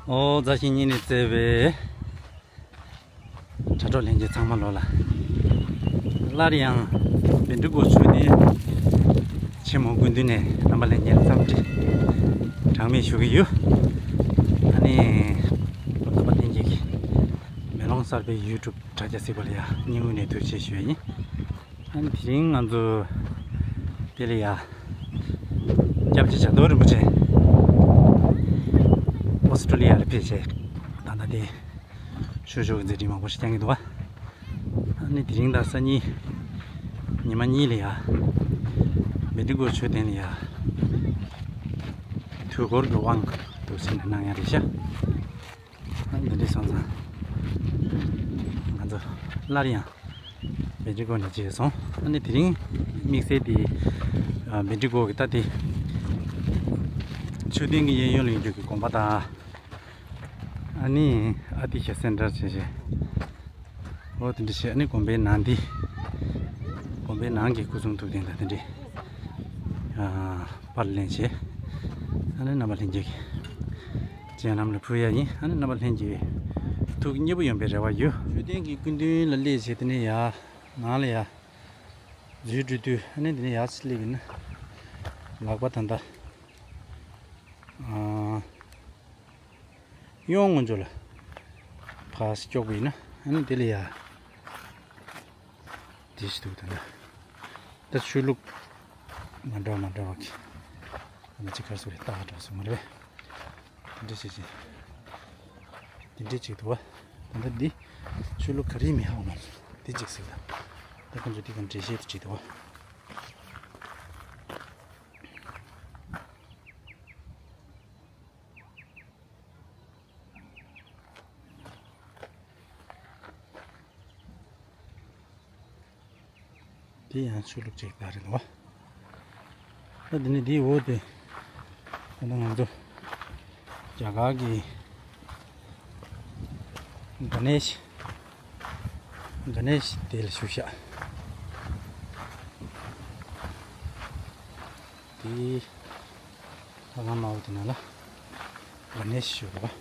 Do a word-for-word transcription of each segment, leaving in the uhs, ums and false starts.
ཨོ་མཛའ་བཤེས་གཉེན་ནས་བཙལ་བའི་དྲ་གྲོགས་ལྷན་རྒྱས་ཚང་མ་ལོ་ལ། སླར་ཡང་བཻ་ཌི་ཀོ་མཆོད་རྟེན་ཆེན་མོ་སྐུ་མདུན་ནས་རྣམ་པ་ལྷན་རྒྱས་འཚམས་འདྲི་གྲངས་མེད་ཞུ་གི་ཡོད། ཨ་ནི་རྣམ་པ་ལྷན་རྒྱས་ཀྱིས་མེ་ལོང་གསར་པའི་ཡུ་ཊུབ་དྲ་རྒྱ་གཟིགས་པ་ལ་ཡང་སྙིང་དབུས་ནས་ཐུགས་རྗེ་ཆེ་ཞུ་ཡ་ཡིན། ཨ་ནི་དེ་རིང་ང་ཚོ་དེ་ལ་ཡ་སྐྱབས་རྗེ་བྱ་རྡོ་རིན་པོ་ཆེ་ཨོ་སི་ཀྲོ་ལི་ཡ་ལ་ཕེབས་བྱས་ད་ལྟ་དེ་ཆོས་ཕྱོགས་ཀྱི་མཛད་འཕྲིན་མང་པོ་ཞིག་བསྐྱངས་ཀྱི་འདུག་བ། ཨ་ནི་དེ་རིང་དང་སང་ཉིན་ཉི་མ་གཉིས་ལ་ཡ་བཻ་ཌི་ཀོ་མཆོད་རྟེན་ལ་ཡ་དུས་འཁོར་གྱི་དབང་དུ་བྱས་ནས་གནང་ཡ་རེད་ཤག་ཨ་འདི་འདྲས་སོང་ཙང་ང་ཚོ་སླར་ཡང་བཻ་ཌི་ཀོ་ནས་མཇལ་སོང་། ཨ་ནི་དེ་རིང་དམིགས་བསལ་དེ་ཨ་བཻ་ཌི་ཀོ་གི་ད་དེ་མཆོད་རྟེན་གྱི་གཡས་གཡོན་ལ་ཡོད་རྒྱུ་གི་དགོན་པ་དང་ཨ་ནི་ཨ་ཏི་ཤ་སེན་ཊར་བྱས་བྱས། འོ་དེ་འདྲ་བྱས། ཨ་ནི་དགོན་པའི་ནང་འདི། དགོན་པའི་ནང་གི་སྐུ་གསུང་ཐུགས་རྟེན་དང་དེ་འདྲའི་ཨ་པར་ལེན་བྱས། ཨ་ནི་རྣམ་པ་ལྷན་རྒྱས་ཀྱི་སྤྱན་ལམ་ལ་ཕུལ་ཡ་ཡིན། ཨ་ནི་རྣམ་པ་ལྷན་རྒྱས་ཐུགས་མཉེས་པོ་ཡོང་པའི་རེ་བ་ཡོད། མཆོད་རྟེན་གྱི་སྐུ་མདུན་ལ་སླེབས་བྱས་དེ་ནས་ཡར་ནང་ལ་ཡར་འཛུལ་འགྲོ་དུས། ཨ་ནི་དེ་ནས་ཡར་སླེབས་ཡིན་ན་ལག་པ་ད་ལྟ་ཨ། གཡོན་ངོས་ཕྱོགས་ལ་ཕར་ཙམ་ཅིག་ཕྱོགས་པ་ཡིན་ན། ཨ་ནི་དེ་ལ་ཡ་དེ་ཞིག་འདུག་ད་ནི་ད་ཆོས་ལུགས་མ་འདྲ་བ་མ་འདྲ་བ་གི་ཨ་ནི་ཅིག་གར་སོ་རེ་ལྟ་ག་འགྲོ་སོང་མ་རེད་པས། དེ་འདྲ་ཞིག་ཅིག་དེ་འདྲ་ཅིག་འདུག་བ། ད་ལྟ་འདི་ཆོས་ལུགས་ག་རེ་མི་ཧ་གོ་མ་སོང་། དེ་ཅིག་གཟིགས་ད། ད་ཁོང་ཚོ་དེ་ག་འགྲེལ་བཤད་དེ་བྲིས་འདུག་བ། དེ་ཡང་ཆོས་ལུགས་གཅིག་ལྟར་རེད་འདུག་བ། ད་དེ་ནས་དེའི་འོག་དེ་ད་ལྟ་ང་ཚོ་རྒྱ་གར་གྱི་ག་ནེ་ཤི་ག་ནེ་ཤི་དེ་ལ་བཞུགས་ཤག་དེ་ལྷ་ཁང་དམར་པོ་དེ་ནང་ལ་ག་ནེ་ཤི་བཞུགས་རེད་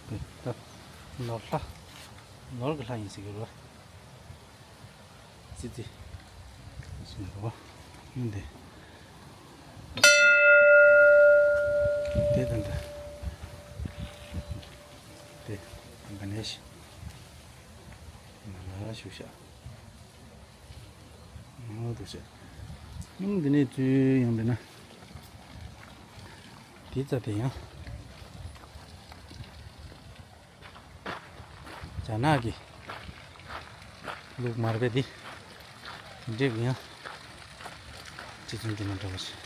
པ། དེ་ད་ནོར་ལྷ། ནོར་གྱི་ལྷ་ཡིན་ཟེར་གྱི་རེད་པ། ཙི་ཙི། ཟེར་གྱི་རེད་པ། ཡིན་དེ། དེ་ད་ད། དེ་ག་ནེ་ཤི། ནང་ལ་བཞུགས་ཤག་འོ་འདུག་སེ། ཨང་། འདི་ནས་ཚུར་ཡོང་བས་ན། འདི་རྩ་དེ་ཡང་རྒྱ་ནག་གི་ལུགས་མ་རེད་པས། འདི་འདྲས་ཀྱི་ཡང་རྗེ་བཙུན་སྒྲོལ་མ་འདྲ་བོ་ཞིག་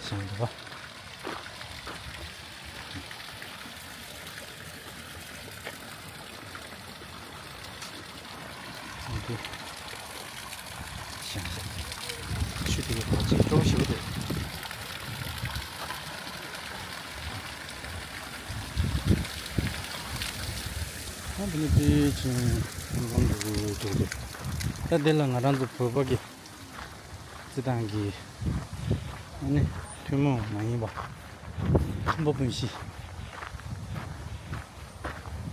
བཞེངས་འདུག་པ། འདི་བཞེངས་ཤག་ཆུ་དེ་ག་ཅིག་སྤྲོ་པོ་ཞེ་པོ་འདུག་ཨ་འདི་ནི་དཔེ་ཆེན་ཐུན་མོང་དུ་འདུག་ད་འདི་ལ་ང་རང་ཚོ་བོད་པ་གི་རྩི་ཐང་གི་ཨ་ནི་ཐུན་མོང་མ་ཡིན་པ་ཐུམ་པ་སྤུན་བཞི་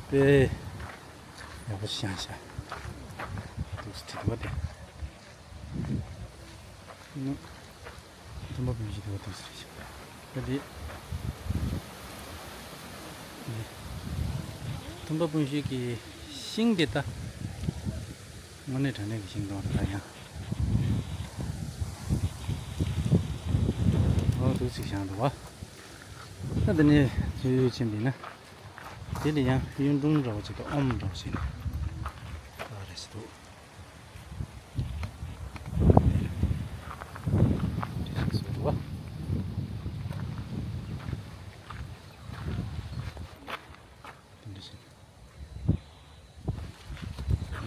དཔེ་ཡག་པོ་ཞིག་བཞེངས་ཤག་འདུག་སེ་བྲིས་འདུག་པ་དེ། ཐུམ་པ་སྤུན་བཞི་དེ་བ་དུ་ཟེར་ཞིག་ད་དེ། ཐུམ་པ་སྤུན་བཞི་གི་ཤིང་དེ་ད་དངོས་གནས་དྲང་གནས་ཀྱི་ཤིང་སྡོང་རེད་ད་ཡང་། འོ་འདུག་སེ་བཞེངས་འདུག་པ། ད་དེ་ནས་ཚུར་ཕྱིན་པ་ཡིན་ན། དེ་ལ་ཡང་གཡུང་དྲུང་འདྲ་བོ་ཅིག་དང་ཨོམ་འདྲ་བོ་ཞིག་ནི་ཨ་རེ་ཞིག་འདུག་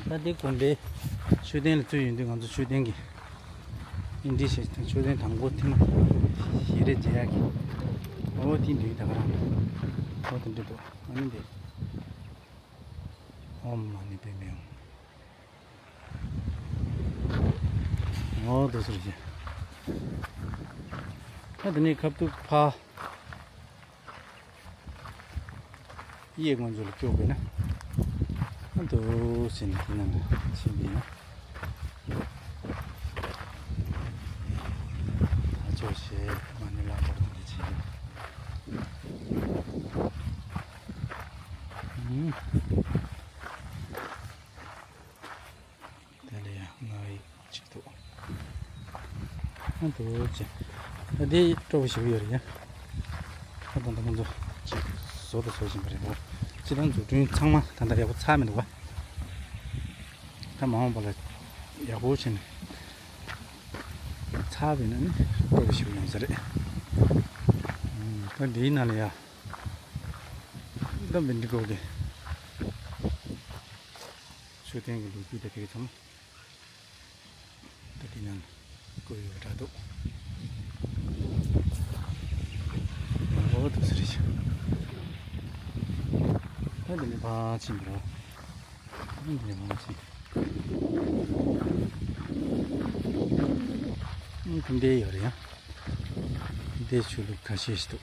ད་འདི་དགོན་པའི་མཆོད་རྟེན་ལ་ཚུར་ཡོང་དུས་ང་ཚོ་མཆོད་རྟེན་གྱི་ཨིན་དྲི་ཞེས་དང་མཆོད་རྟེན་དང་པོ་ཐེངས་མ་ཞལ་རས་མཇལ་ཡག་གི་འོ་དེ་འདུག་ད་ག་རང་འོ་དེ་འདྲ་འདུག་ཨ་ནི་འདི་ཨོམ་མ་ཎི་པདྨེ་ཧཱུྃ། འོ་དེ་ཟེར་གྱི། ད་དེ་ནས་ཁ་ཐུག་ཕར་ གཡས་ང་ཚོ་ལ་སྐྱོག་པས་ན། ཨ་འདུག་ཟེར་ནས་དེ་ནང་ཕྱིན་པས་ན། ཨ་ཅོག་བྱས་མ་ཎི་ལག་པར་དེ་འདྲ་བྱས། ཨུམ། དེ་ལ་ཡང་ང་ཡིག་གཅིག་འདུག་ཨ་འདུག་ཅེ། ད་འདི་སྤྲོ་པོ་ཞིག་ཡོད་རེད་ཡ། ཨ་ད་ད་ང་ཚོ་ཅིག་བཟོ་དང་བཟོ་བཞིན་པ་རེད་འདུག་སྤྱི་བཏང་འཛུགས་སྐྲུན་ཚང་མ་ད་ལྟ་ཡག་པོ་ཚར་མི་འདུག་བ། ད་མ་འོངས་པ་ལ་ཡག་པོ་བྱས་ནས་ཚར་བས་ན་ནི་སྤྲོ་པོ་ཞིག་ཡོང་ས་རེད། ཨ་ད་འདིའི་ནང་ལ་ཡ། ད་བེན་ཌི་གོ་གི་མཆོད་རྟེན་གྱི་ལོ་རྒྱུས་དེ་དེ་གི་ཚང་མ། ད་དེ་ནང་བཀོད་ཡོད་པ་འདྲ་འདུག་འོ་འདུག་ཟེར་རེད། ད་དེ་ནས་ཕར་ཕྱིན་པ་རེད། ད་དེ་ནས་ཕར་ཕྱིན། ཨང་། དེ་འདྲའི་ཡོད་རེད་ཡ། དེ་འདྲའི་ཆོས་ལུགས་ཁ་ཤས་ཤིག་འདུག་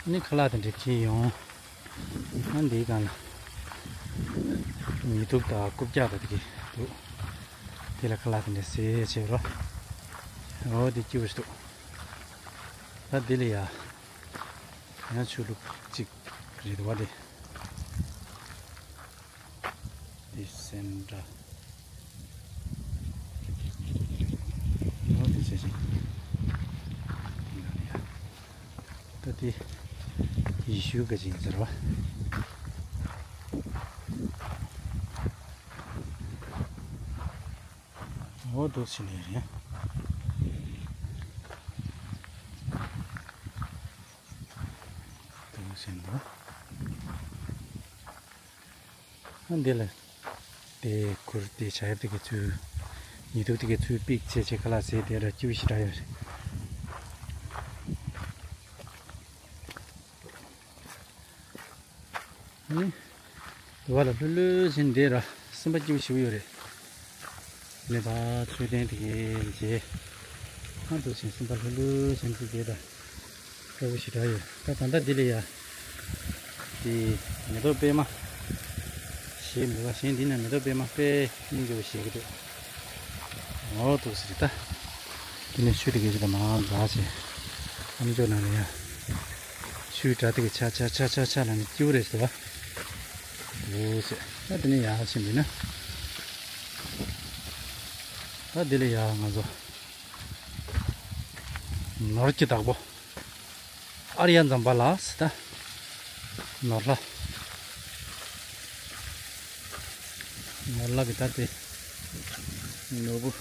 ནི་ཁ་ལག་དེ་འདྲ་ཁྱེར་ཡོང་། ཨ་འདིའི་སྒང་ལ་ཉི་གདུགས་དང་རྐུབ་བཀྱག་དང་དེ་གི་འདུག་དེ་ལ་ཁ་ལག་དེ་འདྲ་ཟས་བྱེད་རོགས། འོ་དེ་སྐྱིད་པོ་ཞིག་འདུག་ད་འདི་ལ་ཡ་ཡང་ཆོས་ལུགས་གཅིག་རེད་འདུག་བ་དེ། དེ་སེམས་འདྲ། འོ་དེ་བྱས་ཤིང་། དེ་ན་ཡ། ད་དེ་ཡེ་ཤུ་ག་ཅིག་ཡིན་ཟེར་བ། འོ་འདུག་ཕྱིན་ནས་རེད། འདུག་ཕྱིན་འདུག་ཨ་འདི་ལ་དེ་ཁུར་དེ་བྱ་ཡབ་དེ་གི་ཚུལ། ཉི་གདུགས་དེ་གི་ཚུལ་པིག་བྱས་བྱས་ཁ་ལག་ཟས་དེ་འདྲ་སྐྱིད་པོ་ཞེ་དྲག་ཡོད་རེད། ཨ་ནི། དུ་བ་ལ་ལྷོད་ལྷོད་ཕྱིན་བསྡད་ར་སེམས་པ་སྐྱིད་པོ་ཞེ་པོ་ཡོད་རེད། ནས་ད་མཆོད་རྟེན་དེ་གའི་རྗེས། ཨ་འདུག་ཕྱིན་སེམས་པ་ལྷོད་ལྷོད་ཕྱིན་དུ་བསྡད་ད། སྤྲོ་པོ་ཞེ་དྲག་ཡོད། ད་ད་ལྟ་འདི་ལ་ཡ། དེ་མེ་ཏོག་པད་མ། ཞེས་མི་བ་གཞན་འདི་ན་མེ་ཏོག་པད་མ་དཔེ་སྙིང་རྗེ་པོ་ཞེ་གི་འདུག་འོ་འདུག་ཟེར་ད། དེ་ནས་ཆུ་དེ་གའི་ཆུ་དང་མར་འཛག་བྱས། ཨམ་ཅོག་ནང་ལ་ཡ། ཆུའི་སྒྲ་དེ་གི་ཆ་ཆ་ཆ་ཆ་ཆ་ལ་ནི་སྐྱིད་པོ་རེད་ཟེར་བ། འོ་ཟེར། ད་དེ་ནས་ཡར་ཕྱིན་པས་ན། ད་དེ་ལ་ཡ་ང་ཚོ། ནོར་གྱི་བདག་པོ། ཨར་ཡ་ཛམ་བྷ་ལ་ཟེར་ད། ནོར་ལྷ། ནོར་ལྷ་གི་ད་དེ། ནོར་བུ།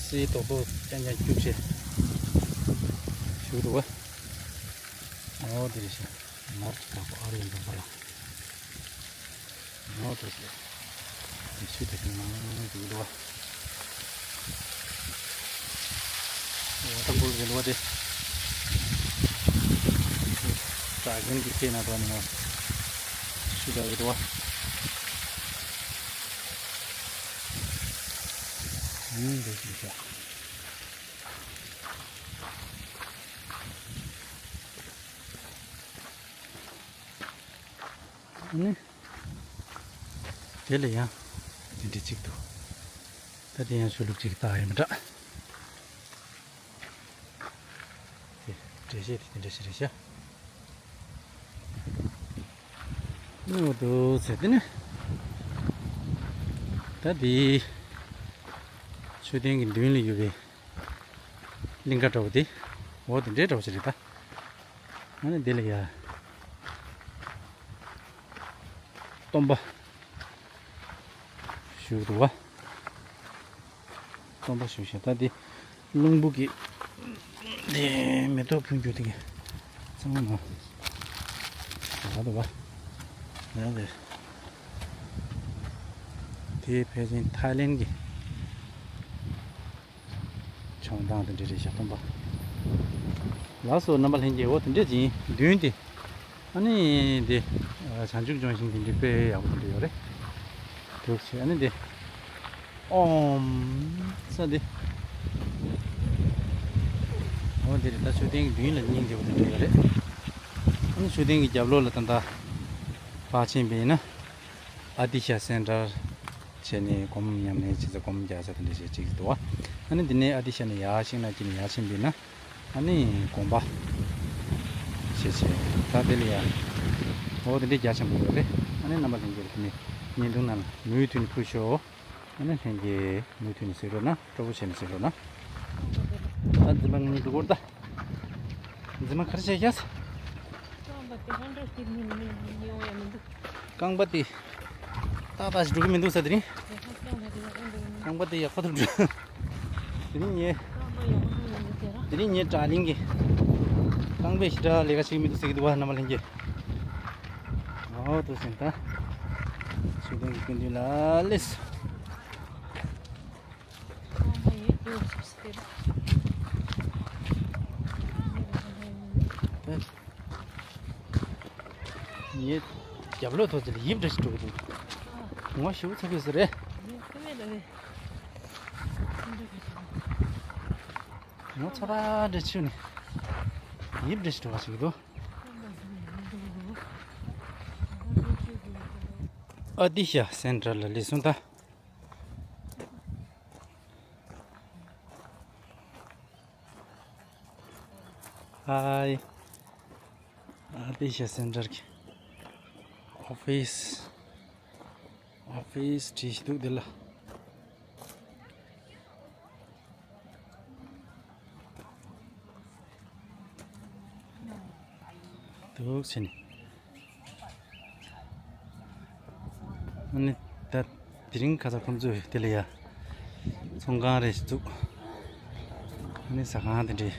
སེ་རྡོག་རྡོག་རྐྱང་རྐྱང་སྐྱུག་བྱས། བཞུགས་འདུག་བ། འོ་དེ་རེད་ཤག་ནོར་གྱི་བདག་པོ་ཨར་ཡ་ཛམ་བྷ་ལ། འོ་དེ་རེད། དེ་ཆུ་དེ་གི་ནང་བཞུགས་འདུག་བ། ཝ་ཊར་ཕོལ་གི་ལོ་དེ། ད་གིན་གྱི་སྐེད་ན་འགྲོ་ནི་མོ། ཆུ་དག་གི་འགྲོ་བ། ཨུམ་འདུག་ཞིག་ཤག་ཨ་ནི། དེ་ལ་ཡང་དེ་འདྲ་གཅིག་འདུག་ད་དེ་ཡང་ཆོས་ལུགས་གཅིག་བཏགས་ཡིན་པ་འདྲ། དེ་འགྲེལ་བཤད་དེ་དེ་འདྲ་ཞིག་རེད་ཤག་ཨོ་འདུག་ཟེར་དེ་ནི། ད་དེ་མཆོད་རྟེན་གྱི་མདུན་ལ་ཡོད་པའི་གླིང་ག་འདྲ་བོ་དེ། འོ་དེ་འདྲའི་འདྲ་བོ་ཞིག་རེད་ད། ཨ་ནི་དེ་ལ་ཡ། སྟོན་པ་བཞུགས་འདུག་བ། སྟོན་པ་བཞུགས་ཤག་ད་འདི་རླུང་བུ་གི་འདི་མེ་ཏོག་ཕུལ་རྒྱུ་དེ་གི་ཚང་མ་ནང་བཞག་འདུག་བ། ཡང་དེ་དེ་ཕལ་ཆེར་ཐའི་ལེན་གི་བྱུང་སྟངས་དེ་འདྲ་རེད་ཤག་སྟོན་པ། ལགས་སོ་རྣམ་པ་ལྷན་རྒྱས། འོ་དེ་འདྲས་ཅིག་ཡིན། མདུན་དེ། ཨ་ནི་དེ། བྱང་ཆུབ་ལྗོན་ཤིང་དེ་འདྲས་དཔེ་ཡག་པོ་དེ་འདྲས་ཡོད་རེད། འདུག་ཟེར། ཨ་ནི་དེ། ཨོམ། ས་འདི། འོ་འདི་རེད། ད་མཆོད་རྟེན་གྱི་མདུན་ལ་སྙིང་རྗེ་པོ་དེ་འདྲ་ཡོད་རེད། ཨ་ནི་མཆོད་རྟེན་གྱི་རྒྱབ་ལོགས་ལ་ད་ལྟ་ཕར་ཕྱིན་པ་ཡིན་ན། ཨ་ཏི་ཤ་སེན་ཊར་བྱས་ནས་སྒོམ་ཉམས་ལེན་བྱེད་ས། སྒོམ་རྒྱག་ས་དེ་འདྲ་བྱས་ཅིག་འདུག་བ། ཨ་ནི་འདི་ནས་ཨ་ཏི་ཤ་ནས་ཡར་ཤིང་ནགས་དཀྱིལ་ནས་ཡར་ཕྱིན་པ་ཡིན་ན། ཨ་ནི་དགོན་པ་ཞེས་བྱས། ད་དེ་ལ་ཡ། འོ་དེ་འདྲའི་རྒྱ་ཆེན་པོ་ཡོད་རེད། ཨ་ནི་རྣམ་པ་ལྷན་རྒྱས་དེ་ནས་བརྙན་ཐུང་ནང་ལ་མུ་མཐུད་ནས་ཕུལ་ཤོག། ཨ་ནི་ལྷན་རྒྱས་མུ་མཐུད་ནས་གཟིགས་རོགས་གནང་། སྤྲོ་པོ་བྱས་ནས་གཟིགས་རོགས་གནང་། ད་འཛིན་པ་ང་གཉིས་འགྲོ་གི་རེད་ད། འཛིན་མ་ག་རེ་བྱས་ཤག་རྐང་པ་དེ་ཏག་ཏག་ཞིག་འགྲོ་གི་མི་འདུག་ས། དེ་རིང་རྐང་པ་དེ་ཡག་པོ་འདུག་འགྲོ། དེ་རིང་ངས། དེ་རིང་ངས་བྲག་གླིང་གི་རྐང་པས་ཞེ་དྲག་ལས་ཀ་བྱེད་ཀྱི་མི་འདུག་ཟེར་གྱི་འདུག་བ། རྣམ་པ་ལྷན་རྒྱས། འོ་དེ་བཞིན་ད་མཆོད་རྟེན་གྱི་སྐུ་མདུན་ལ་སླེབས། ངའི་རྒྱབ་ལོགས་ཐོག་ཅིག་ལ་ཡིབ་འདྲ་ཞིག་འགྲོ་གི་འདུག་ངོ་ཤེས་ཚ་གི་ཟེར་རེད། ངོ་ཚ་ར་འདྲ་ཆུ་ནས་ཡིབ་འདྲ་ཞིག་འགྲོ་བ་ཞིག་འདུག་ཨ་ཏི་ཤ་སེན་ཊར་ལ་སླེབས་སོང་ད། ཧའི། ཨ་ཏི་ཤ་སེན་ཊར་གྱི་ཨོ་ཕིས། ཨོ་ཕིས་བྲིས་འདུག་འདི་ལ། འདུག་ཟེར་ནས། ཨ་ནི་ད་དེ་རིང་ཁ་སང་ཁོང་ཚོས་དེ་ལ་ཡ་ཚོང་ཁང་རེ་བཙུགས། ཨ་ནི་ཟ་ཁང་དེ་འདྲའི།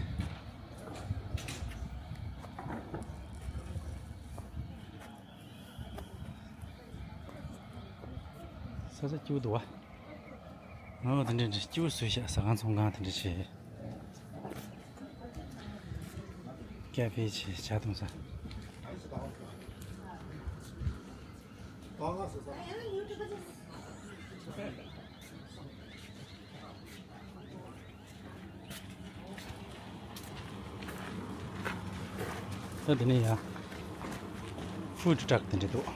ས་ཆ་སྐྱིད་པོ་འདུག་བ། ཨོ་དེ་འདྲ་འདྲ་སྐྱིད་པོ་བཟོས་ཤག་ཟ་ཁང་ཚོང་ཁང་དེ་འདྲ་བྱས། ཀ་ཕེ་བྱས་ཇ་འཐུང་ས། ད་འདི་ནས་ཡང་ཕུཌ་ཊྲག་དེ་འདྲ་འདུག་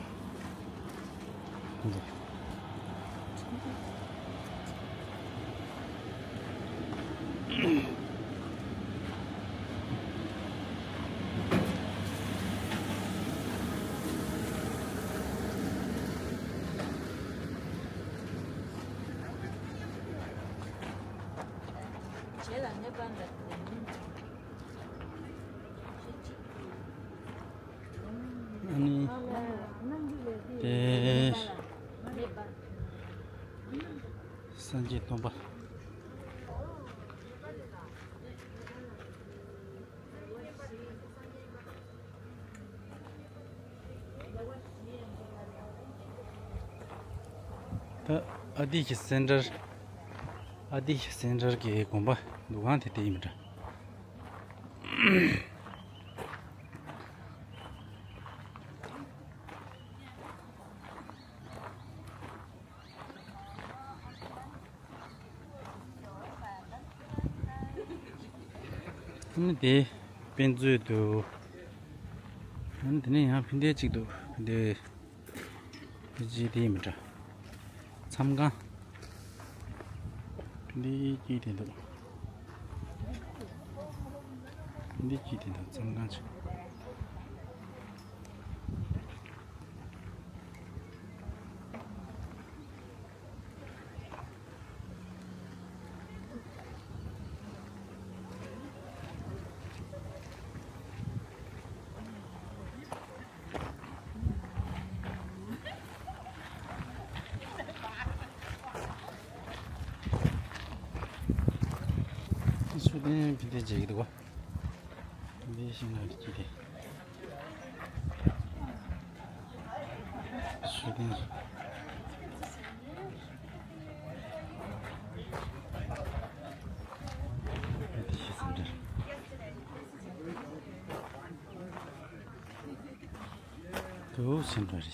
ཨ་ནི། དེ། སངས་རྒྱས་སྟོན་པ། ད་ཨ་ཏི་ཤ་སེན་ཊར། ཨ་ཏི་ཤ་སེན་ཊར་གྱི་དགོན་པ་འདུ་ཁང་དེ་དེ་ཡིན་པ་འདྲ། ཨ་ནི་དེ་དཔེ་མཛོད་འདུག་ཨ་ནི་དེ་ནས་ཡང་ཕན་བདེ་གཅིག་འདུག་ཕན་བདེ། ཕལ་ཆེར་དེ་ཡིན་མི་འདྲ། མཚམས་ཁང་། འདི་སྐྱིད་དེ་འདུག་འདི་སྐྱིད་དེ་འདུག་མཚམས་ཁང་ཆེ། མཆོད་རྟེན་འདི་འདྲ་མཇལ་གྱི་འདུག་ག་འདི་ཤིང་ནགས་ཀྱི་དེ། མཆོད་རྟེན། འདི་ཤིང་ཚང་འདྲ། དུ་ཟིན་པ་རེད།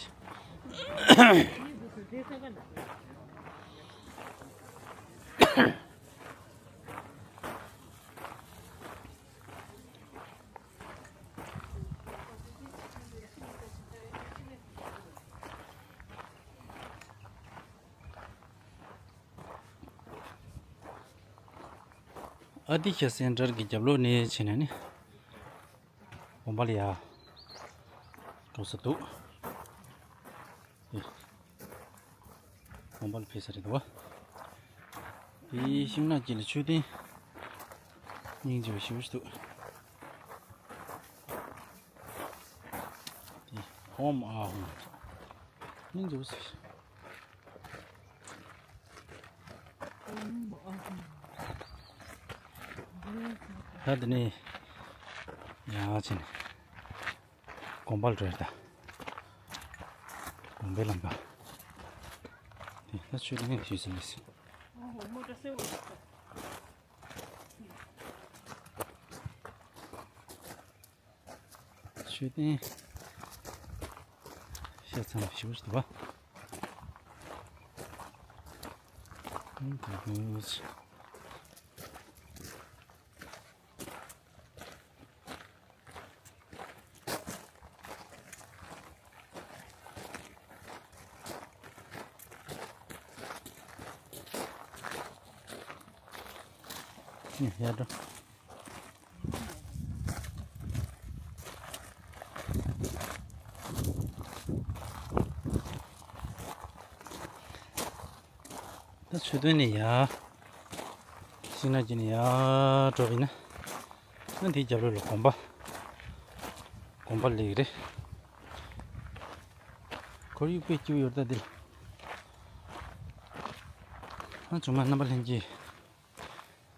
ཨ་ཏི་ཤ་སེན་ཊར་གྱི་རྒྱབ་ལོགས་ནས་བྱས་ནས་ནི་དགོན་པ་ལ་ཡ་འགྲོ་ས་འདུག། དགོན་པ་ལ་ཕེབས་ས་རེད་འདུག་བ། དེའི་ཤིང་ནགས་དཀྱིལ་ལ་མཆོད་རྟེན་སྙིང་རྗེ་པོ་ཞེ་པོ་ཞིག་འདུག། དེ་ཧོམ་ཨ་ཧོམ་སྙིང་རྗེ་པོ་ཞིག། ད་དེ་ནས་ཡར་ཕྱིན་ནས་དགོན་པ་ལ་འགྲོ་ཡ་ད། དགོན་པའི་ལམ་ཁ། དེ་ད་མཆོད་རྟེན་ཞིག་ཟིན་ནས། མཆོད་རྟེན་ཤ་ཚ་མ་ཞེ་པོ་ཞིག་འདུག་པ། ཨང་། དེ་དུས། ཡར་འགྲོ། ད་མཆོད་རྟེན་ནས་ཡར། ཤིང་ནགས་དཀྱིལ་ནས་ཡར་འགྲོ་བ་ཡིན་ན། ཨ་འདིའི་རྒྱབ་ལོགས་ལ་དགོན་པ། དགོན་པ་སླེབས་ཀྱི་རེད། ཁོར་ཡུག་དཔེ་སྐྱིད་པོ་ཡོད་རེད་ད་འདི་ལ། ཨ་ཚང་མ་རྣམ་པ་ལྷན་རྒྱས།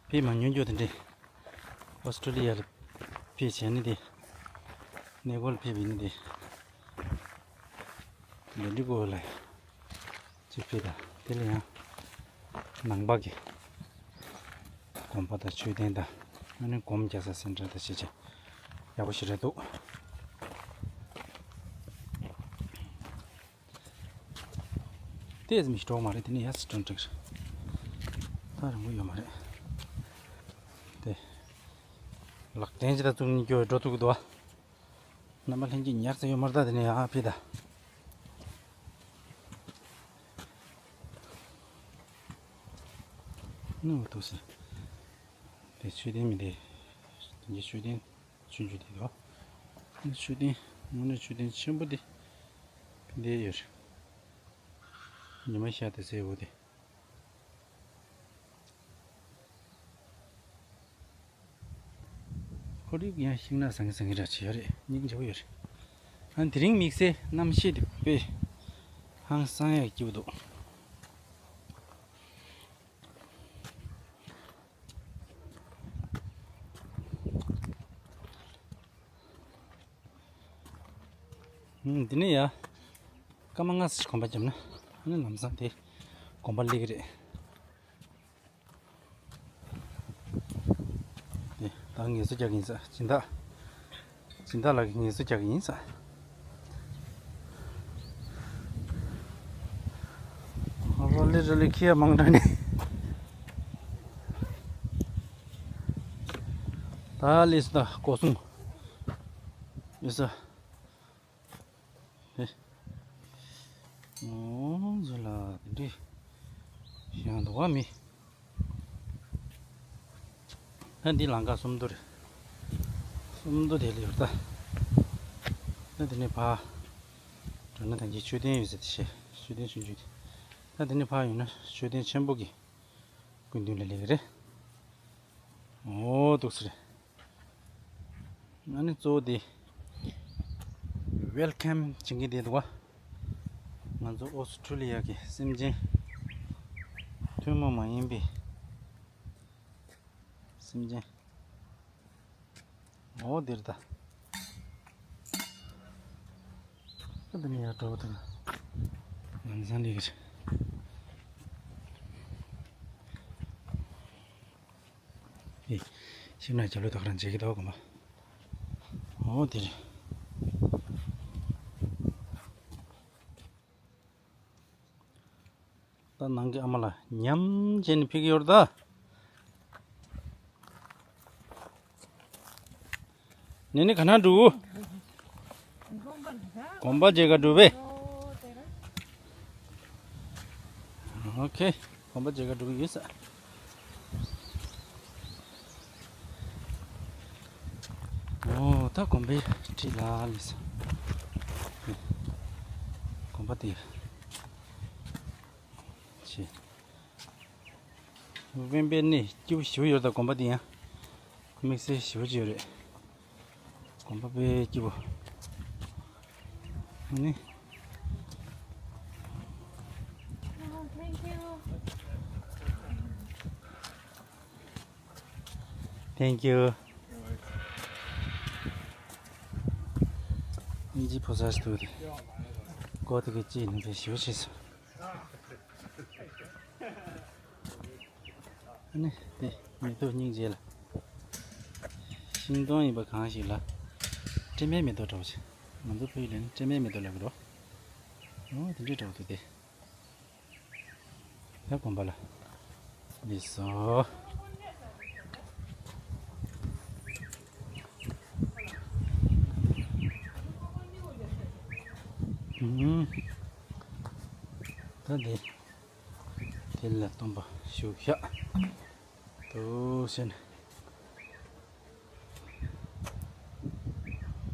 ཕེབས་མ་མྱོང་རྒྱུ་དེ་འདྲས། ཨོ་སི་ཀྲོ་ལི་ཡ་ལ་ཕེབས་བྱས་ནས་དེ། གནས་སྐོར་ལ་ཕེབས་པ་ཡིན་ན་དེ། ལོ་འདི་གོ་ལ་ཅིག་ཕེབས་དང་དེ་ལ་ཡང་ནང་པ་གི་དགོན་པ་དང་མཆོད་རྟེན་དང་ཨ་ནི་སྒོམ་རྒྱག་ས་སེན་ཊར་དང་བྱས་བྱས་ཡག་པོ་ཞེ་དྲག་འདུག། ཏོག་ཙམ་ཞིག་འགྲོ་གི་མ་རེད། དེ་ནས་ཡར་སི་ཀྲོན་ཀྲིག་རེད། ད་རིང་པོ་ཡོད་མ་རེད། དེ་ལག་རྟེན་ཅིག་ད་བཙུགས་ནས་སྐྱོ་བའི་འགྲོ་ཐུབ་ཀྱི་འདུག་ཨ། རྣམ་པ་ལྷན་རྒྱས་ཉར་ས་ཡོད་མ་རེད་ད། དེ་ནས་ཡར་ཕེབས་ད། ནུ་འདུག་ཟེར། དེ་མཆོད་རྟེན་མི་འདི། དེ་གའི་མཆོད་རྟེན་ཆུང་ཆུང་དེ་འདུག། ཨ་ནི་མཆོད་རྟེན་དངོས་གནས་མཆོད་རྟེན་ཆེན་པོ་དེ་འདི་ཡོད་རེད། ཉི་མ་ཤར་དེ་ཟེར་འོ་དེ། ཁོར་ཡུག་ཡང་ཤིང་ནགས་བཟང་ངི་བཟང་ངི་འདྲ་ཅིག་ཡོད་རེད། སྙིང་རྗེ་པོ་ཡོད་རེད། ཨ་དེ་རིང་དམིགས་བསལ་གནམ་གཤིས་དེ་དཔེ་ཧང་སང་ཡག་སྐྱིད་པོ་འདུག། ཨུམ། འདི་ནས་ཡ། སྐར་མ་ལྔ་ཙམ་ཞིག་གོམ་པ་བརྒྱབ་ན། ཨ་ནི་ལམ་སང་དེ་དགོན་པ་སླེབས་ཀྱི་རེད། དེ་ད་ངལ་གསོ་རྒྱག་གི་ཡིན་ས། སྦྱིན་བདག་སྦྱིན་བདག་ལགས་ཀྱིས་ངལ་གསོ་རྒྱག་གི་ཡིན་ས། རོ་ལི་རོ་ལི་ཁྱི་ཡ་མང་དྲགས་ནས། ད་སླེབས་སོང་ད། སྒོ་སྲུང་ཡོད་ས། ཨེ། ཨོ་ཟེར་ལ་དེ་འདྲས་ཞེ་དྲག་འདུག་ག་མི། ད་འདི་ལམ་ཁ་སུམ་མདོ་རེད། སུམ་མདོ་དེ་ལ་ཡོད་ད། ད་དེ་ནས་ཕར་འགྲོ་ན་ད་གིན་མཆོད་རྟེན་ཡོད་ས་དེ་བྱས། མཆོད་རྟེན་ཆུང་ཆུང་དེ། ད་དེ་ནས་ཕར་ཡོང་ན་མཆོད་རྟེན་ཆེན་པོ་གི་སྐུ་མདུན་ལ་སླེབས་ཀྱི་རེད། ཨོ་འདུག་སེ་རེད། ཨ་ནི་གཙོ་བོ་དེ་ཝེལ་ཀམ་བྱེད་མཁན་དེ་འདུག་ག། ང་ཚོ་ཨོ་སི་ཀྲོ་ལི་ཡ་གི་སེམས་ཅན། ཐུན་མོང་མ་ཡིན་པའི་སེམས་ཅན། ཨོ་འདིར་ད། ཨ་ད་ནི་ཡར་འགྲོ་བ་དང་། ལམ་སང་ལས་ཀྱི། ཨེ། ཤིང་ནགས་རྒྱབ་ལོགས་ད་ག་རང་མཇལ་གྱི་འདུག་གོ་མ། ཨོ་འདིར། ད་ནང་གི་ཨ་མ་ལགས་ཉམས་བྱས་ནས་ཕེབས་ཀྱི་ཡོད་རེད་ད། ནི་ནི་ག་ན་འགྲོ། དགོན་པ་མཇལ་ག་འགྲོ་བས། ཨོ་ཁེ། དགོན་པ་མཇལ་ག་འགྲོ་གི་ཡོད་ས། ཨོ་ད་དགོན་པའི་འཁྲིས་ལ་སླེབས་སོང་། དགོན་པ་དེ་ཆེ། དབེན་པའི་གནས་སྐྱིད་པོ་ཞེ་པོ་ཡོད་རེད། ད་དགོན་པ་འདི་ཡང་དམིགས་བསལ་ཞེ་པོ་ཅིག་ཡོད་རེད། དགོན་པ་དཔེ་སྐྱིད་པོ། ཨ་ནི། Thank you. ཨིན་ཇི་ཕོ་སར་སྟོད་དེ། ཀོ་ཏི་གི་ཅི་ནི་དེ་ཞུ་ཆེ་སོ། ཨ་ནི་དེ་མེ་ཏོག་སྙིང་རྗེ་ལ། ཤིང་སྡོང་ཡིན་པ་གང་ཞིག་ལ། སྤྲིན་མེད་མེ་ཏོག་འདྲ་བོ་ཆེ། ང་ཚོ་བོད་ཡིག་ལ་ནི་སྤྲིན་མེད་མེ་ཏོག་ལབ་ཀྱི་རོ། ཨོ་དེ་འདྲའི་འདྲ་བོ་འདུག་སྟེ། ད་དགོན་པ་ལ་སླེབས་སོང་། ཨུམ། ད་འདི། དེ་ལ་སྟོན་པ་བཞུགས་ཤག་འདུག་ཟེར་ནས།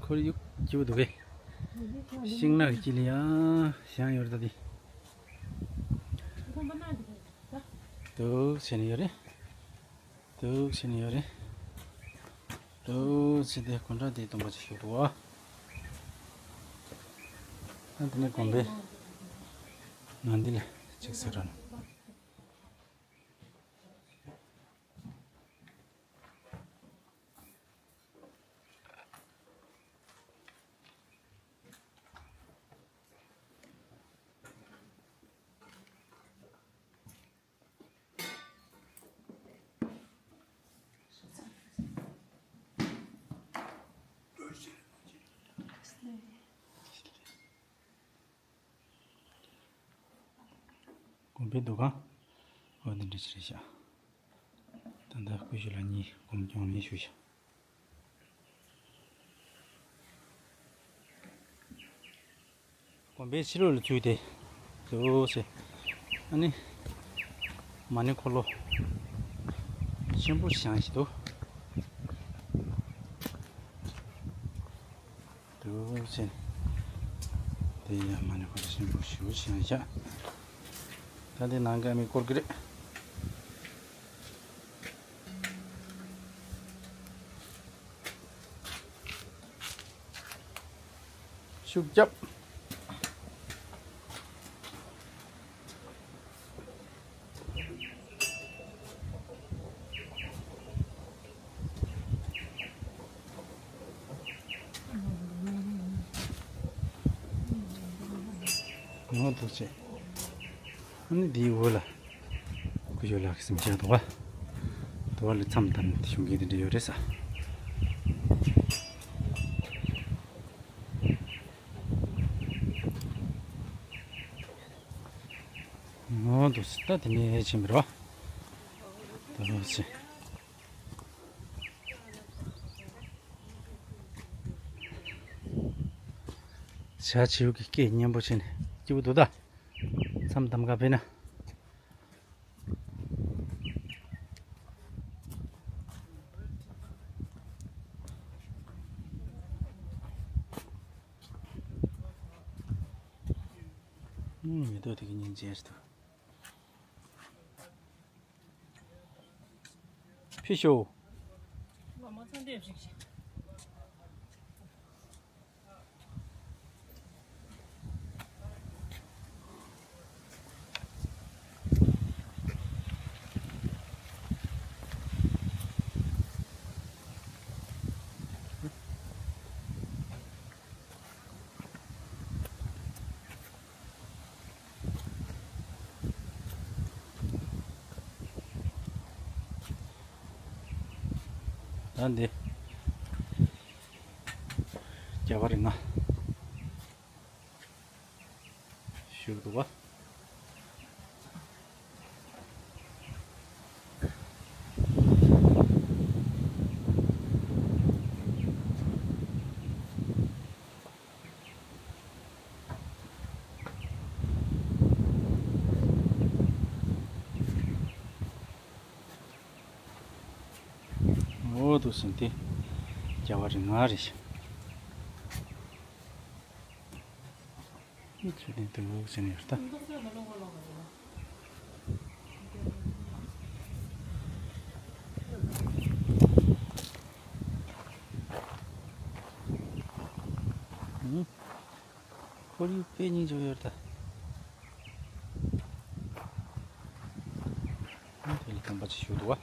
ཁོར་ཡུག་སྐྱིད་པོ་འདུག་གས། ཤིང་ནགས་དཀྱིལ་ལ་ཡང་བཞེངས་ཡོད་རེད་ད་འདི། འདུག་ཟེར་ནས་ཡོད་རེད། འདུག་ཟེར་ནས་ཡོད་རེད། འདུག་ཟེར་དེ་དགོན་གྲྭ་དེའི་སྟོན་པ་ཅིག་བཞུགས་འདུག་བ། ཨ་དེ་ནས་དགོན་པའི་ནང་འདི་ལ་ཅིག་ཟེར་རོགས། དགོན་པའི་འདུ་ཁང་། འོ་འདི་འདྲ་ཞིག་རེད་ཤག་ད་ལྟ་སྐུ་ཞབས་ལགས་གཉིས་སྒོམ་སྐྱོང་ནས་བཞུགས་ཤག་དགོན་པའི་ཕྱི་ལོགས་ལ་ཚུད་དེ། འདུག་ཟེར། ཨ་ནི། མ་ཎི་འཁོར་ལོ་ཆེན་པོ་བཞེངས་ཤིག་འདུག་འདུག་ཟེར། དེ་ཡང་མ་ཎི་འཁོར་ལོ་ཆེན་པོ་ཞེ་པོ་བཞེངས་ཤག་ད་དེ་ནང་ག་མི་སྐོར་གི་རེད། ཤུགས་རྒྱབ། ངོ་ཐུག་ཆེ། ཨ་ནི་འདིའི་འོག་ལ་སྐུ་ཞབས་ལགས་ཀྱི་གཟིམ་ཤག་འདུག་བ། འདུག་བ་ལ་མཚམས་བསྡམས་ཏེ་བཞུགས་མཁན་དེ་འདྲ་ཡོད་རེད་ས། ངོ་འདུག་སེ་ད་དེ་ནས་ཕྱིན་པ་རེད་བ། ད་ལོ་ཕྱིན། བྱ་བྱིའུ་གི་སྐད་སྙན་པོ་བྱས་ནས་སྐྱིད་པོ་འདུག་ད། མཚམས་བསྡམས་ག་ཕེབས་ན། ཨུམ། མེ་ཏོག་དེ་གི་སྙིང་རྗེ་ཞིག་འདུག་ཕེབས་ཤོག་ད་འདི་རྒྱ་གར་རིགས་ལྔ་བཞུགས་འདུག་བ། འོ་འདུག་སེ་འདི། རྒྱ་བ་རིང་ང་རེད། ཚུལ་ལྡན་དུ་ཟེར་ནས་ཡོད་ད། ཨུ། ཁོར་ཡུག་དཔེ་སྙིང་རྗེ་པོ་ཡོད་ད། ཨ་དེ་ལ་དམ་པ་ཅིག་བཞུགས་འདུག་བ།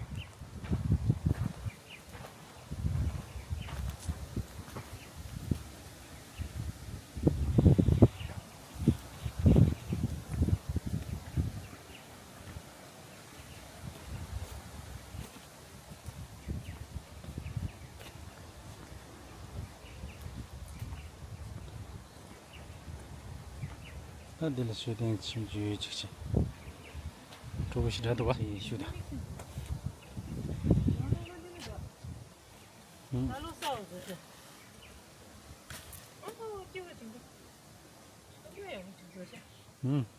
ད་འདི་ལ་མཆོད་རྟེན་ཆེན་པོ་ཅིག་ཅིག་ཕྲུ་གུ་ཞིག་འདྲ་འདུག་བ། ཞུ་དང་།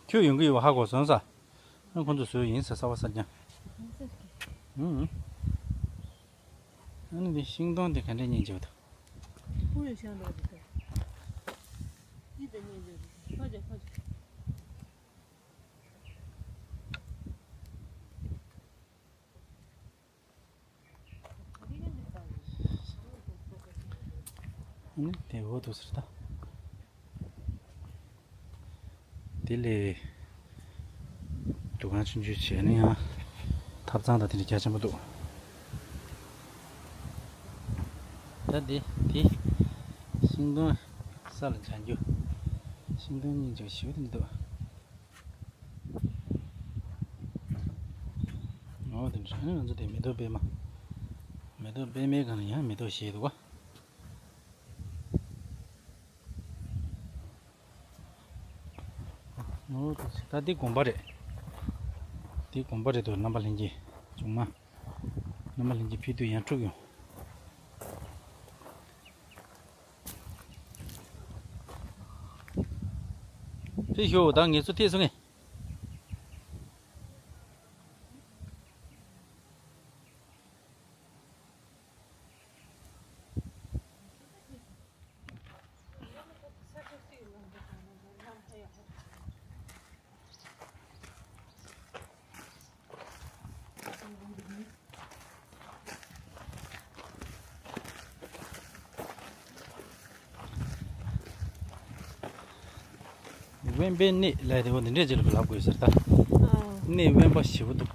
ཁྱོད་ཡོང་གི་ཡོད་པ་ཧ་གོ་སོང་ས། ཨ་ཁོང་ཚོ་བཟོས་ཡིན་ཟེར་གསར་པ་གསར་རྐྱང་། ཨུ། ཨ་ནི་འདི་ཤིང་སྡོང་དེ་ག་འདྲས་སྙིང་རྗེ་པོ་འདུག་ཕུ་ཡོད་ཤང་འདྲ་འདུག་ད། ཅི་ལྟར་སྙིང་རྗེ་པོ་འདུག་ཕ་རྒྱ་ཕ་རྒྱ། ཨ་ནི་དེ་འོ་འདུག་ཟེར་ད། དེ་ལས་འདུ་ཁང་ཆུང་ཆུང་བྱས་ནས་ཡང་ཐབ་ཚང་དང་དེ་འདྲ་རྒྱ་ཆེན་པོ་འདུག་ད་འདི་དེ་ཤིང་སྡོང་ས་ལ་འཇང་རྒྱུ། ཤིང་སྡོང་སྙིང་རྗེ་པོ་ཞེ་པོ་དེ་འདྲ་འདུག་འོ་དེ་འདྲ་ང་ཚོ་དེ་མེ་ཏོག་པད་མ། མེ་ཏོག་པད་མའི་སྒང་ལ་ཡང་མེ་ཏོག་བཞད་འདུག་བ། འོ་དེ་ད་འདི་དགོན་པ་རེད། འདི་དགོན་པ་རེད་འདུག་རྣམ་པ་ལྷན་རྒྱས་ཆུང་མ། རྣམ་པ་ལྷན་རྒྱས་ཕེབས་དུས་ཡང་འཁྲུག་ཡོང་། ཕེབས་ཤོག་ད་ངེད་ཚོ་ཐད་སོང་ངས། དབེན་པའི་གནས་ལས་དེ་བོ་འདི་འདྲས་ཅིག་ལ་ལབ་དགོས་ཟེར་ད། གནས་དབེན་པ་ཞེ་པོ་འདུག་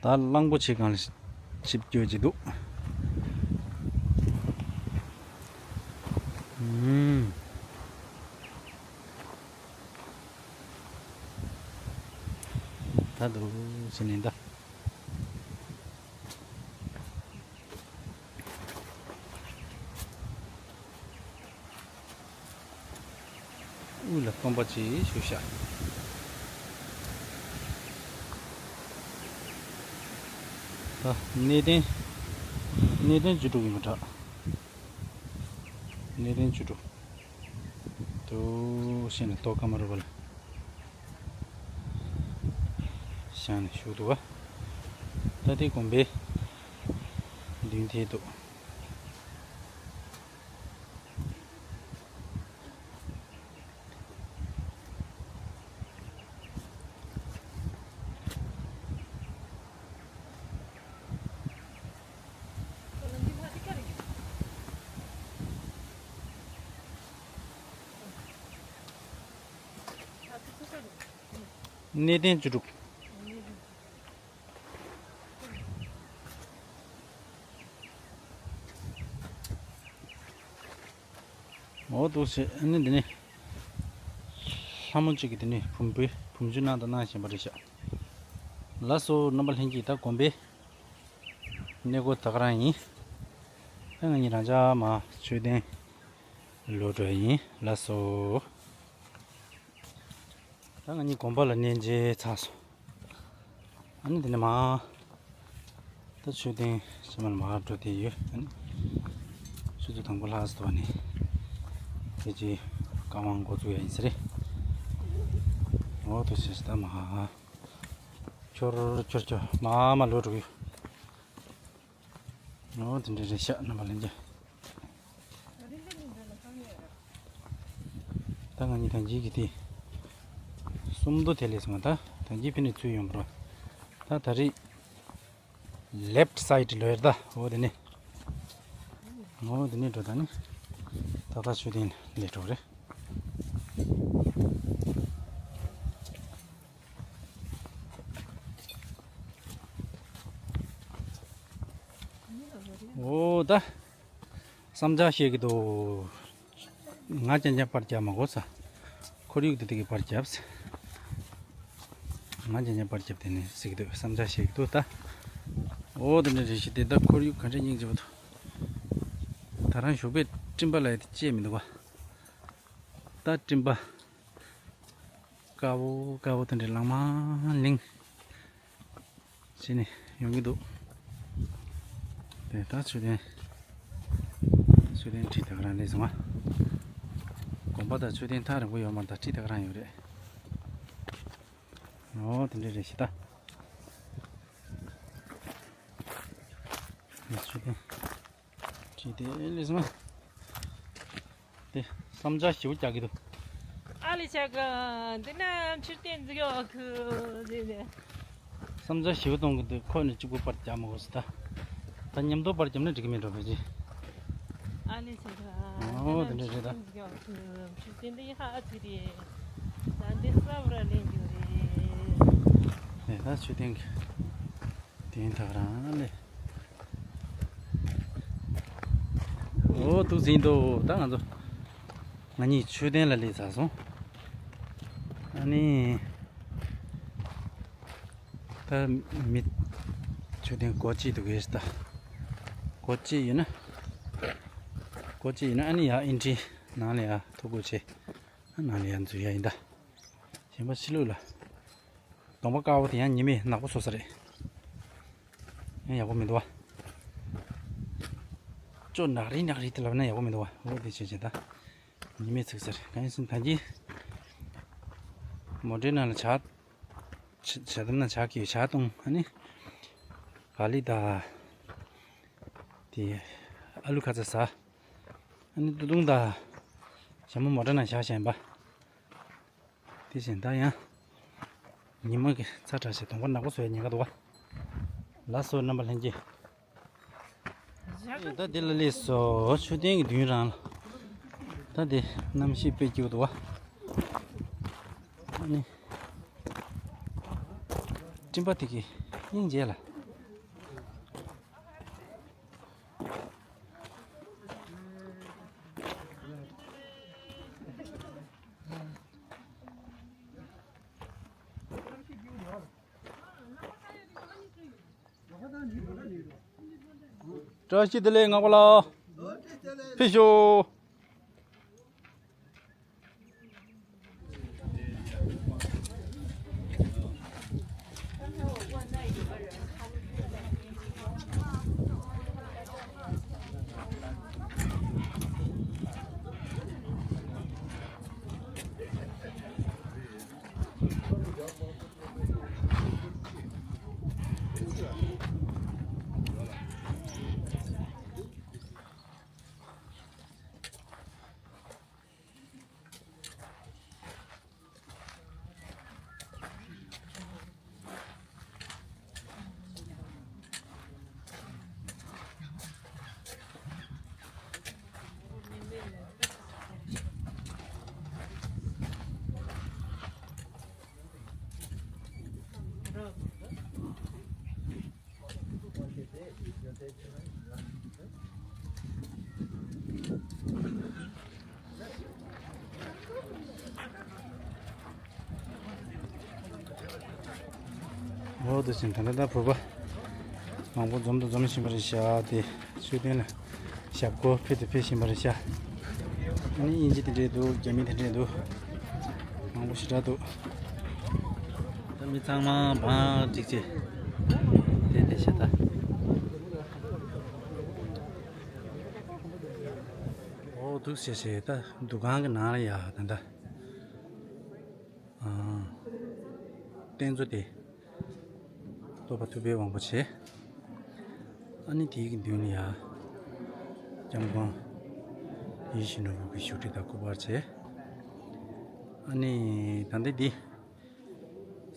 ད་གླང་པོ་ཆེ་སྒང་ལ་ཆིབས་བསྐྱོད་ཀྱི་འདུག་ཨུམ། ད་འདུག་ཟེར་ནས་ད། དབུས་ལ་སྟོན་པ་ཅིག་བཞུགས་ཤག་ད་གནས་བརྟན། གནས་བརྟན་བཅུ་དྲུག་ཡིན་པ་འདྲ། གནས་བརྟན་བཅུ་དྲུག་འདུག་ཟེར་ནས་ཏོག་ཀ་མ་རུ་བ་ལ་བཞེངས་ནས་བཞུགས་འདུག་ག་ད་དེ་དགོན་པའི་མདུན་དེ་འདུག་གནས་བརྟན་བཅུ་དྲུག་འོ་འདུག་སེ་ཨ་ནི་འདི་ནི། ལྷ་མོ་གཅིག་གིས་འདི་ནི་བུམ་པའི་བུམ་ཆུ་གནང་དང་གནང་བཞིན་པ་རེད་ཤག་ལགས་སོ། རྣམ་པ་ལྷན་རྒྱས། ད་དགོན་པའི་གནས་སྐོར་ད་ག་རང་ཡིན། ད་ང་གཉིས་རང་ཅག་མར་མཆོད་རྟེན་ལོག་འགྲོ་ཡ་ཡིན། ལགས་སོ། ད་ང་གཉིས་དགོན་པ་ལ་གནས་མཇལ་ཚར་སོང་། ཨ་ནི་དེ་ནས་མར་ད་མཆོད་རྟེན་ཕྱི་མར་མར་འགྲོ་བསྡད་ཡོད། ཨ་ནི་ཆུ་ཚོད་དང་པོ་ལྷག་ཙམ་འདུག་ནི། དེ་རྗེས་བཀའ་དབང་འགོ་བཙུགས་ཡ་ཡིན་ས་རེད། འོ་དེ་བྱས་ད་མར་འཁྱོར་འཁྱོར་འཁྱོར་མར་མར་ལོག་འགྲོ་གི་ཡོད། འོ་དེ་འདྲ་རེད་ཤག། རྣམ་པ་ལྷན་རྒྱས། ད་ང་གཉིས་ད་གིན་གྱི་དེ་སུམ་མདོ་དེ་ལས་སོང་། ད་ད་གིན་ཕི་ནས་ཚུར་ཡོང་བ་རེད། ད་ད་རེས་ལེཕ་སའིད་ལོག་ཡ་རེད། ད་འོ་དེ་ནས། འོ་དེ་ནས་འགྲོ། ད་ནི་ཏག་ཏག་མཆོད་རྟེན་སླེབས་འགྲོ་རེད། འོ་ད། བསམ་འཆར་བཤད་ཀྱི་འདུག། ང་རྐྱང་རྐྱང་པར་རྒྱབ་མ་དགོས་ས། ཁོར་ཡུག་འདི་དེ་གི་པར་རྒྱབ། ང་རྐྱང་རྐྱང་པར་རྒྱབ། དེ་ནས་གཟིགས་འདུག། བསམ་འཆར་བཤད་ཀྱི་འདུག་ད། འོ་དེ་འདྲ་རེད་ཤག། དེ་ད་ཁོར་ཡུག་ག་འདྲ་སྙིང་རྗེ་པོ་འདུག། ད་རང་བཞུགས་པའི་སྤྲིན་པ་ལ་ཡ་དེ་བཅད་མི་འདུག་ག། ད་སྤྲིན་པ་དཀར་པོ་དཀར་པོ་དེ་འདྲ་ལང་མ་ལིང་བྱས་ནས་ཡོང་གི་འདུག། དེ་ད་མཆོད་རྟེན། མཆོད་རྟེན་ཁྲི་ད་ག་རང་སླེབས་སོང་ང་། དགོན་པ་དང་མཆོད་རྟེན་ཐག་རིང་པོ་ཡོད་མ་རེད། ད་ཁྲི་ད་ག་རང་ཡོད་རེད། འོ་དེ་འདྲ་རེད་ཤག་ད། མཆོད་རྟེན་ཁྲི་དེ་སླེབས་སོང་ང་། དེ་བསམ་འཆར་ཞེ་པོ་རྒྱག་གི་འདུག། ཨ་ལེ་ཆ་ག་འདི་ན་མཆོད་རྟེན་འཛུགས་ཡོད་གི་ཟེར་ནས། བསམ་འཆར་ཞེ་པོ་གཏོང་གི་འདུག། ཁོ་ནི་གཅིག་པུ་པར་རྒྱག་མ་དགོས་ཟེར་ད། ད་མཉམ་དུ་པར་རྒྱབ་ན་འགྲིག་གི་མེད་འགྲོ་བས་ཅི། ཨ་ལེ་ཆ་ག་འོ་དེ་འདྲ་རེད་ད། མཆོད་རྟེན་འཛུགས་ཡོད་གི། མཆོད་རྟེན་འདི་ཧ་ཅི་རེད། ད་འདི་ས་བར་ལེན་རྒྱུ་རེད། ཨེ་ད་མཆོད་རྟེན་གི། དེ་ཐག་རང་ལས། འོ་འདུག་ཟིན་འདུག། ད་ང་ཚོ་ང་གཉིས་མཆོད་རྟེན་ལ་སླེབས་ཚར་སོང་། ཨ་ནི་ད་མི་མཆོད་རྟེན་སྒོ་ཕྱེ་འདུག་གས་ད། སྒོ་ཕྱེ་ཡིན་ན། སྒོ་ཕྱེ་ཡིན་ན་ཨ་ནི་ཡ་ཨིན་ཊི་རི་ནང་ལ་ཡ་ཐུག་དགོས་ཆེ། ཨ་ནང་ལ་ཡ་འཛུལ་ཡ་ཡིན་ད། གཞན་པ་ཕྱི་ལོགས་ལ། གདོང་པ་དཀར་པོ་དེ་ཡང་ཉི་མས་ནག་པོ་བཟོས་ས་རེད། ཡང་ཡག་པོ་མི་འདུག་བ། ཅོ་ནག་རིལ་ནག་རིལ་དེ་ལབ་ན་ཡག་པོ་མི་འདུག་བ། འོ་དེ་བྱས་བྱས་ད། ཉི་མས་ཚིག་ཟེར། གང་ཡིན་ཟེར་ན་ད་གིན་མོ་ཊའི་ནང་ལ་ཇ། ཇ་དམ་ན་ཇ་གི་ཇ་བཏུང་། ཨ་ནི་ག་ལི་དང་། དེ་ཨ་ལུ་ཁ་ཚ་ཟ། ཨ་ནི་ཏུ་ཏུང་དང་། ཞྭ་མོ་མོ་ཊའི་ནང་བཞག་བཞག་ཡིན་པ། དེ་བཞིན་ད་ཡང་། ཉི་མ་གི་ཚ་དྲགས་ཤིག་གདོང་པ་ནག་པོ་བཟོ་ཡ་ཉེན་ཁ་འདུག་བ། ལགས་སོ་རྣམ་པ་ལྷན་རྒྱས། ད་འདི་ལ་སླེབས་སོ། མཆོད་རྟེན་གྱི་མདུན་རང་ལ། ད་འདི་གནམ་གཤིས་དཔེ་སྐྱིད་པོ་འདུག་བ། ཨ་ནི། སྤྲིན་པ་དེ་གི་སྙིང་རྗེ་ལ། བཀྲ་ཤིས་བདེ་ལེགས། ངག་པ་ལགས། ཕེབས་ཤོག། དེ་བཞིན་ད་ལྟ་ད་བོད་པ་མང་པོ་འཛོམས་དང་འཛོམས་བཞིན་པ་རེད་ཤག་དེ་མཆོད་རྟེན་ལ་ཞབས་སྐོར་ཕེབས་དང་ཕེབས་བཞིན་པ་རེད་ཤག་ཨ་ནི་དབྱིན་ཇི་དེ་འདྲས་འདུག་རྒྱ་མི་དེ་འདྲས་འདུག་མང་པོ་ཞེ་དྲག་འདུག་ད་མི་ཚང་མ་བང་ཅིག་ཅིག་དེ་དེ་ཤ་ད། འོ་འདུག་ཟེར་ཟེར་ད་འདུ་ཁང་གི་ནང་ལ་ཡ་ད་ད། ཨ། རྟེན་གཙོ་དེ། སྟོན་པ་ཐུབ་པའི་དབང་པོ་ཆེ། ཨ་ནི་དེའི་གི་མདུན་ལ་ཡ། སྐྱབས་མགོན་ཡིད་བཞིན་ནོར་བུ་གི་བཞུགས་ཁྲི་དང་སྐུ་པར་བྱས། ཨ་ནི་ད་ལྟ་འདི།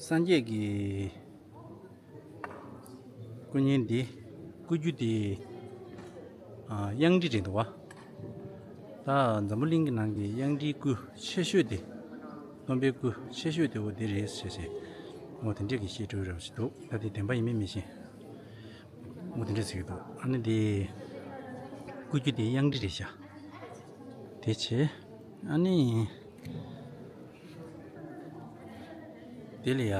སངས་རྒྱས་ཀྱི་སྐུ་བརྙན་འདི། སྐུ་རྒྱུ་འདི། ཨ། གཡང་ཁྲི་རེད་འདུག་བ། ད་འཛམ་བུ་གླིང་གི་ནང་གི་གཡང་ཁྲིའི་སྐུ་ཆེ་ཤོས་དེ། སྟོན་པའི་སྐུ་ཆེ་ཤོས་དེ་འོ་དེ་རེད་ཟེར་ཟེར། འོ་དེ་འདྲས་ཀྱི་བཤད་སྲོལ་རེ་ཞིག་འདུག་ད་དེ་བདེན་པ་ཡིན་མིན་མི་ཤེས། འོ་དེ་འདྲས་ཟེར་གྱི་འདུག་ཨ་ནི་དེ། སྐུ་རྒྱུ་དེ་གཡང་ཁྲི་རེད་ཤག་དེ་བྱས། ཨ་ནི། དེ་ལ་ཡ།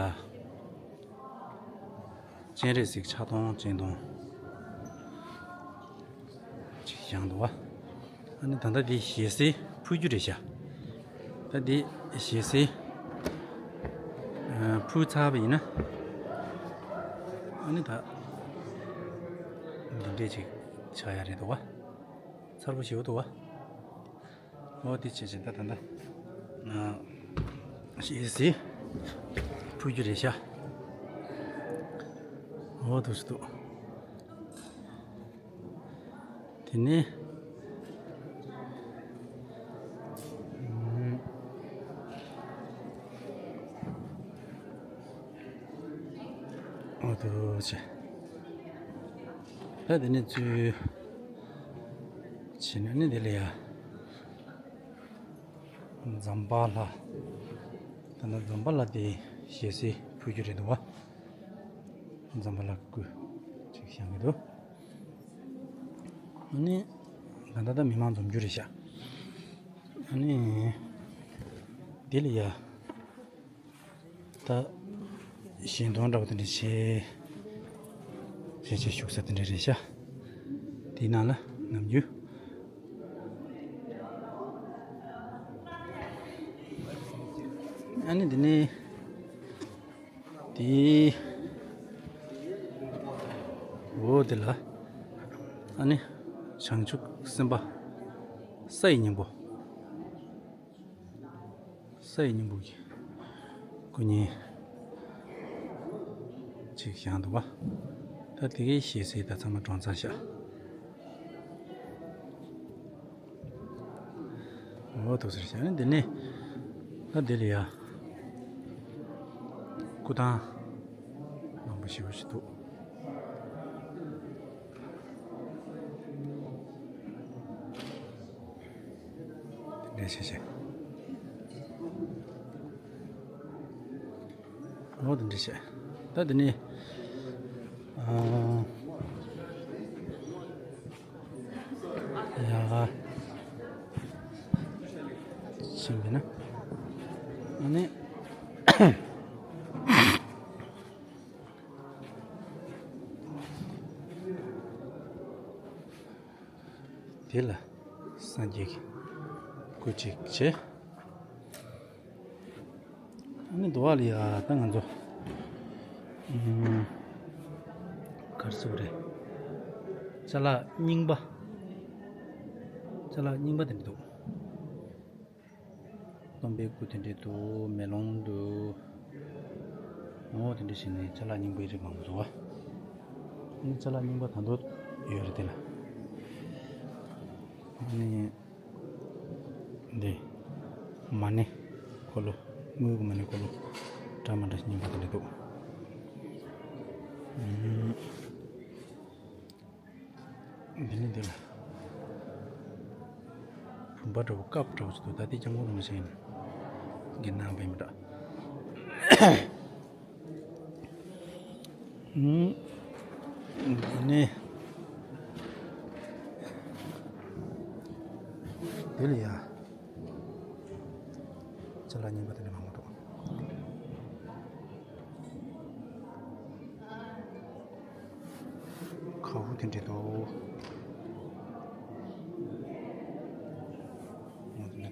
སྤྱན་རས་གཟིགས་ཕྱག་སྟོང་སྤྱན་སྟོང་ཅིག་བཞེངས་འདུག་བ། ཨ་ནི་ད་ལྟ་འདི་ཞལ་ཟས་ཕུལ་རྒྱུ་རེད་ཤག་ད་འདི་ཞལ་ཟས། ཨ། ཕུལ་ཚར་བ་ཡིན་ན། ཨ་ནི་ད། འདི་འདྲས་ཅིག་ཆགས་ཡ་རེད་འདུག་བ། མཚར་པོ་ཞེ་པོ་འདུག་བ། འོ་དེ་བྱས་བྱས་ད་ད་ད། ཨ། ཞལ་ཟས་ཕུལ་རྒྱུ་རེད་ཤག་འོ་འདུག་སེ་འདུག་དེ་ནས། ཨུམ། འོ་འདུག་སེ། ད་དེ་ནས་ཚུར། བྱས་ནས་ནི་དེ་ལ་ཡ། ཛམ་བྷ་ལ། ད་ནི་ཛམ་བྷ་ལ་དེ་ཞལ་ཟས་ཕུལ་རྒྱུ་རེད་འདུག་བ། ཛམ་བྷ་ལ་སྐུ་ཅིག་བཞེངས་ཀྱི་འདུག་ཨ་ནི། ད་ལྟ་ད་མི་མང་འཛོམས་རྒྱུ་རེད་ཤག་ཨ་ནི། དེ་ལ་ཡ། ད། བཞེངས་སྟོང་འདྲ་པོ་དེ་འདྲ་བྱས། བྱས་བྱས་བཞུགས་ས་དེ་འདྲ་རེད་ཤག་དེའི་ནང་ལ་ནམ་རྒྱུན། ཨ་ནི་འདི་ནི། དེའི། འོ་དེ་ལ། ཨ་ནི། བྱང་ཆུབ་སེམས་དཔའ། ས་ཡི་སྙིང་པོ། ས་ཡི་སྙིང་པོ་གི་སྐུ་བརྙན་ཅིག་བཞེངས་འདུག་བ། ད་དེ་གའི་ཞལ་ཟས་ད་ཚང་མ་གྲོངས་ཚར་ཤག་འོ་འདུག་ཟེར་བྱས་ནས་འདི་ནས་ད་འདི་ལ་ཡ་སྐུ་ཐང་མང་པོ་ཞེ་པོ་ཞིག་འདུག་འདྲ་བྱས་བྱས། འོ་དེ་འདྲ་བྱས། ད་དེ་ནས། ཨ། ཡ། ཕྱིན་པས་ན། ཨ་ནི། དེ་ལ་སངས་རྒྱས་ཀྱི་སྐུ་གཅིག་བྱས། ཨ་ནི་འདུག་བ་ལ་ཡ་ད་ང་ཚོ། ཨུམ། ག་རེ་ཟེར་དགོས་རེད། ཅ་ལག་རྙིང་པ། ཅ་ལག་རྙིང་པ་དེ་འདྲ་འདུག་སྟོན་པའི་སྐུ་དེ་འདྲས་འདུག་མེ་ལོང་འདུག་འོ་དེ་འདྲས་བྱས་ནས་ཅ་ལག་རྙིང་པའི་རིགས་མང་པོ་འདུག་བ། ཨ་ནི་ཅ་ལག་རྙིང་པ་ད་དུང་ཡོད་རེད་དེ་ལ། ཨ་ནི། འདི། མ་ཎི་འཁོར་ལོ། དངུལ་གྱི་མ་ཎི་འཁོར་ལོ། འདྲ་མི་འདྲ་རྙིང་པ་དེ་འདྲ་འདུག་ཨུམ། འདི་ནི་འདི་ལ། བུམ་པ་འདྲ་བོ་ཀབ་འདྲ་བོ་ཞིག་འདུག་ད་ལྟའི་སྐྱབས་མགོན་རིན་པོ་ཆེ་ཡིན། འདི་གནང་བ་ཡིན་པ་འདྲ། ཨུམ། འདི་ནི། འདི་ལ་ཡ། ཅ་ལག་རྙིང་པ་དེ་འདྲ་མང་པོ་འདུག་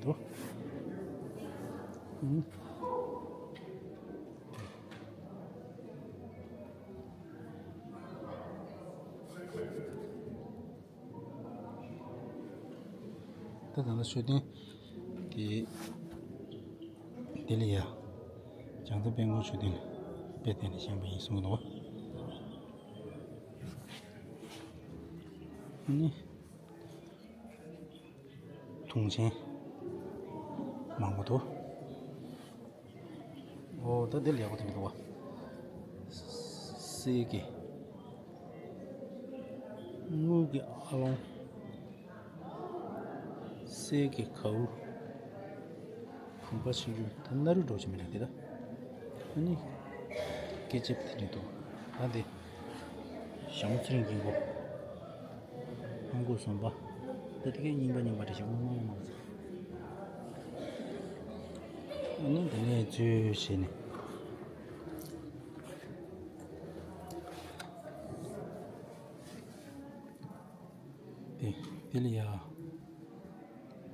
ད་ད་ལྟ་མཆོད་རྟེན་དེ་དེ་ལ་ཡ། བྱང་རྩེ་དཔལ་མགོན་མཆོད་རྟེན་ལ་དཔེ་བལྟས་ནས་བཞེངས་པ་ཡིན་གསུངས་འདུག་ཨ་ནི། དུང་ཆེན་མང་པོ་འདུག་ཨོ་ད་འདི་ལ་ཡག་པོ་དེ་འདུག་བ། གསེར་གྱི་དངུལ་གྱི་ཨ་ལོང་། གསེར་གྱི་གའུ། བུམ་པ་ཆུང་ཆུང་ད་སྣ་རུ་འགྲོ་ཆེ་མི་འདྲ་འདི་ད། ཨ་ནི་སྐེ་ཅེབ་དེ་འདྲ་འདུག་ད་འདི་ཞྭ་མོ་ཚེ་རིང་སྐྱིད་པོ། ཨང་ཀུ་ཟོམ་པ། ད་དེ་གའི་རྙིང་པ་རྙིང་པ་འདྲ་ཞིག་མང་མང་མང་ཟེར། ཨ་ནི་འདི་ནས་འཛུལ་བྱས་ནས། དེ་དེ་ལ་ཡ།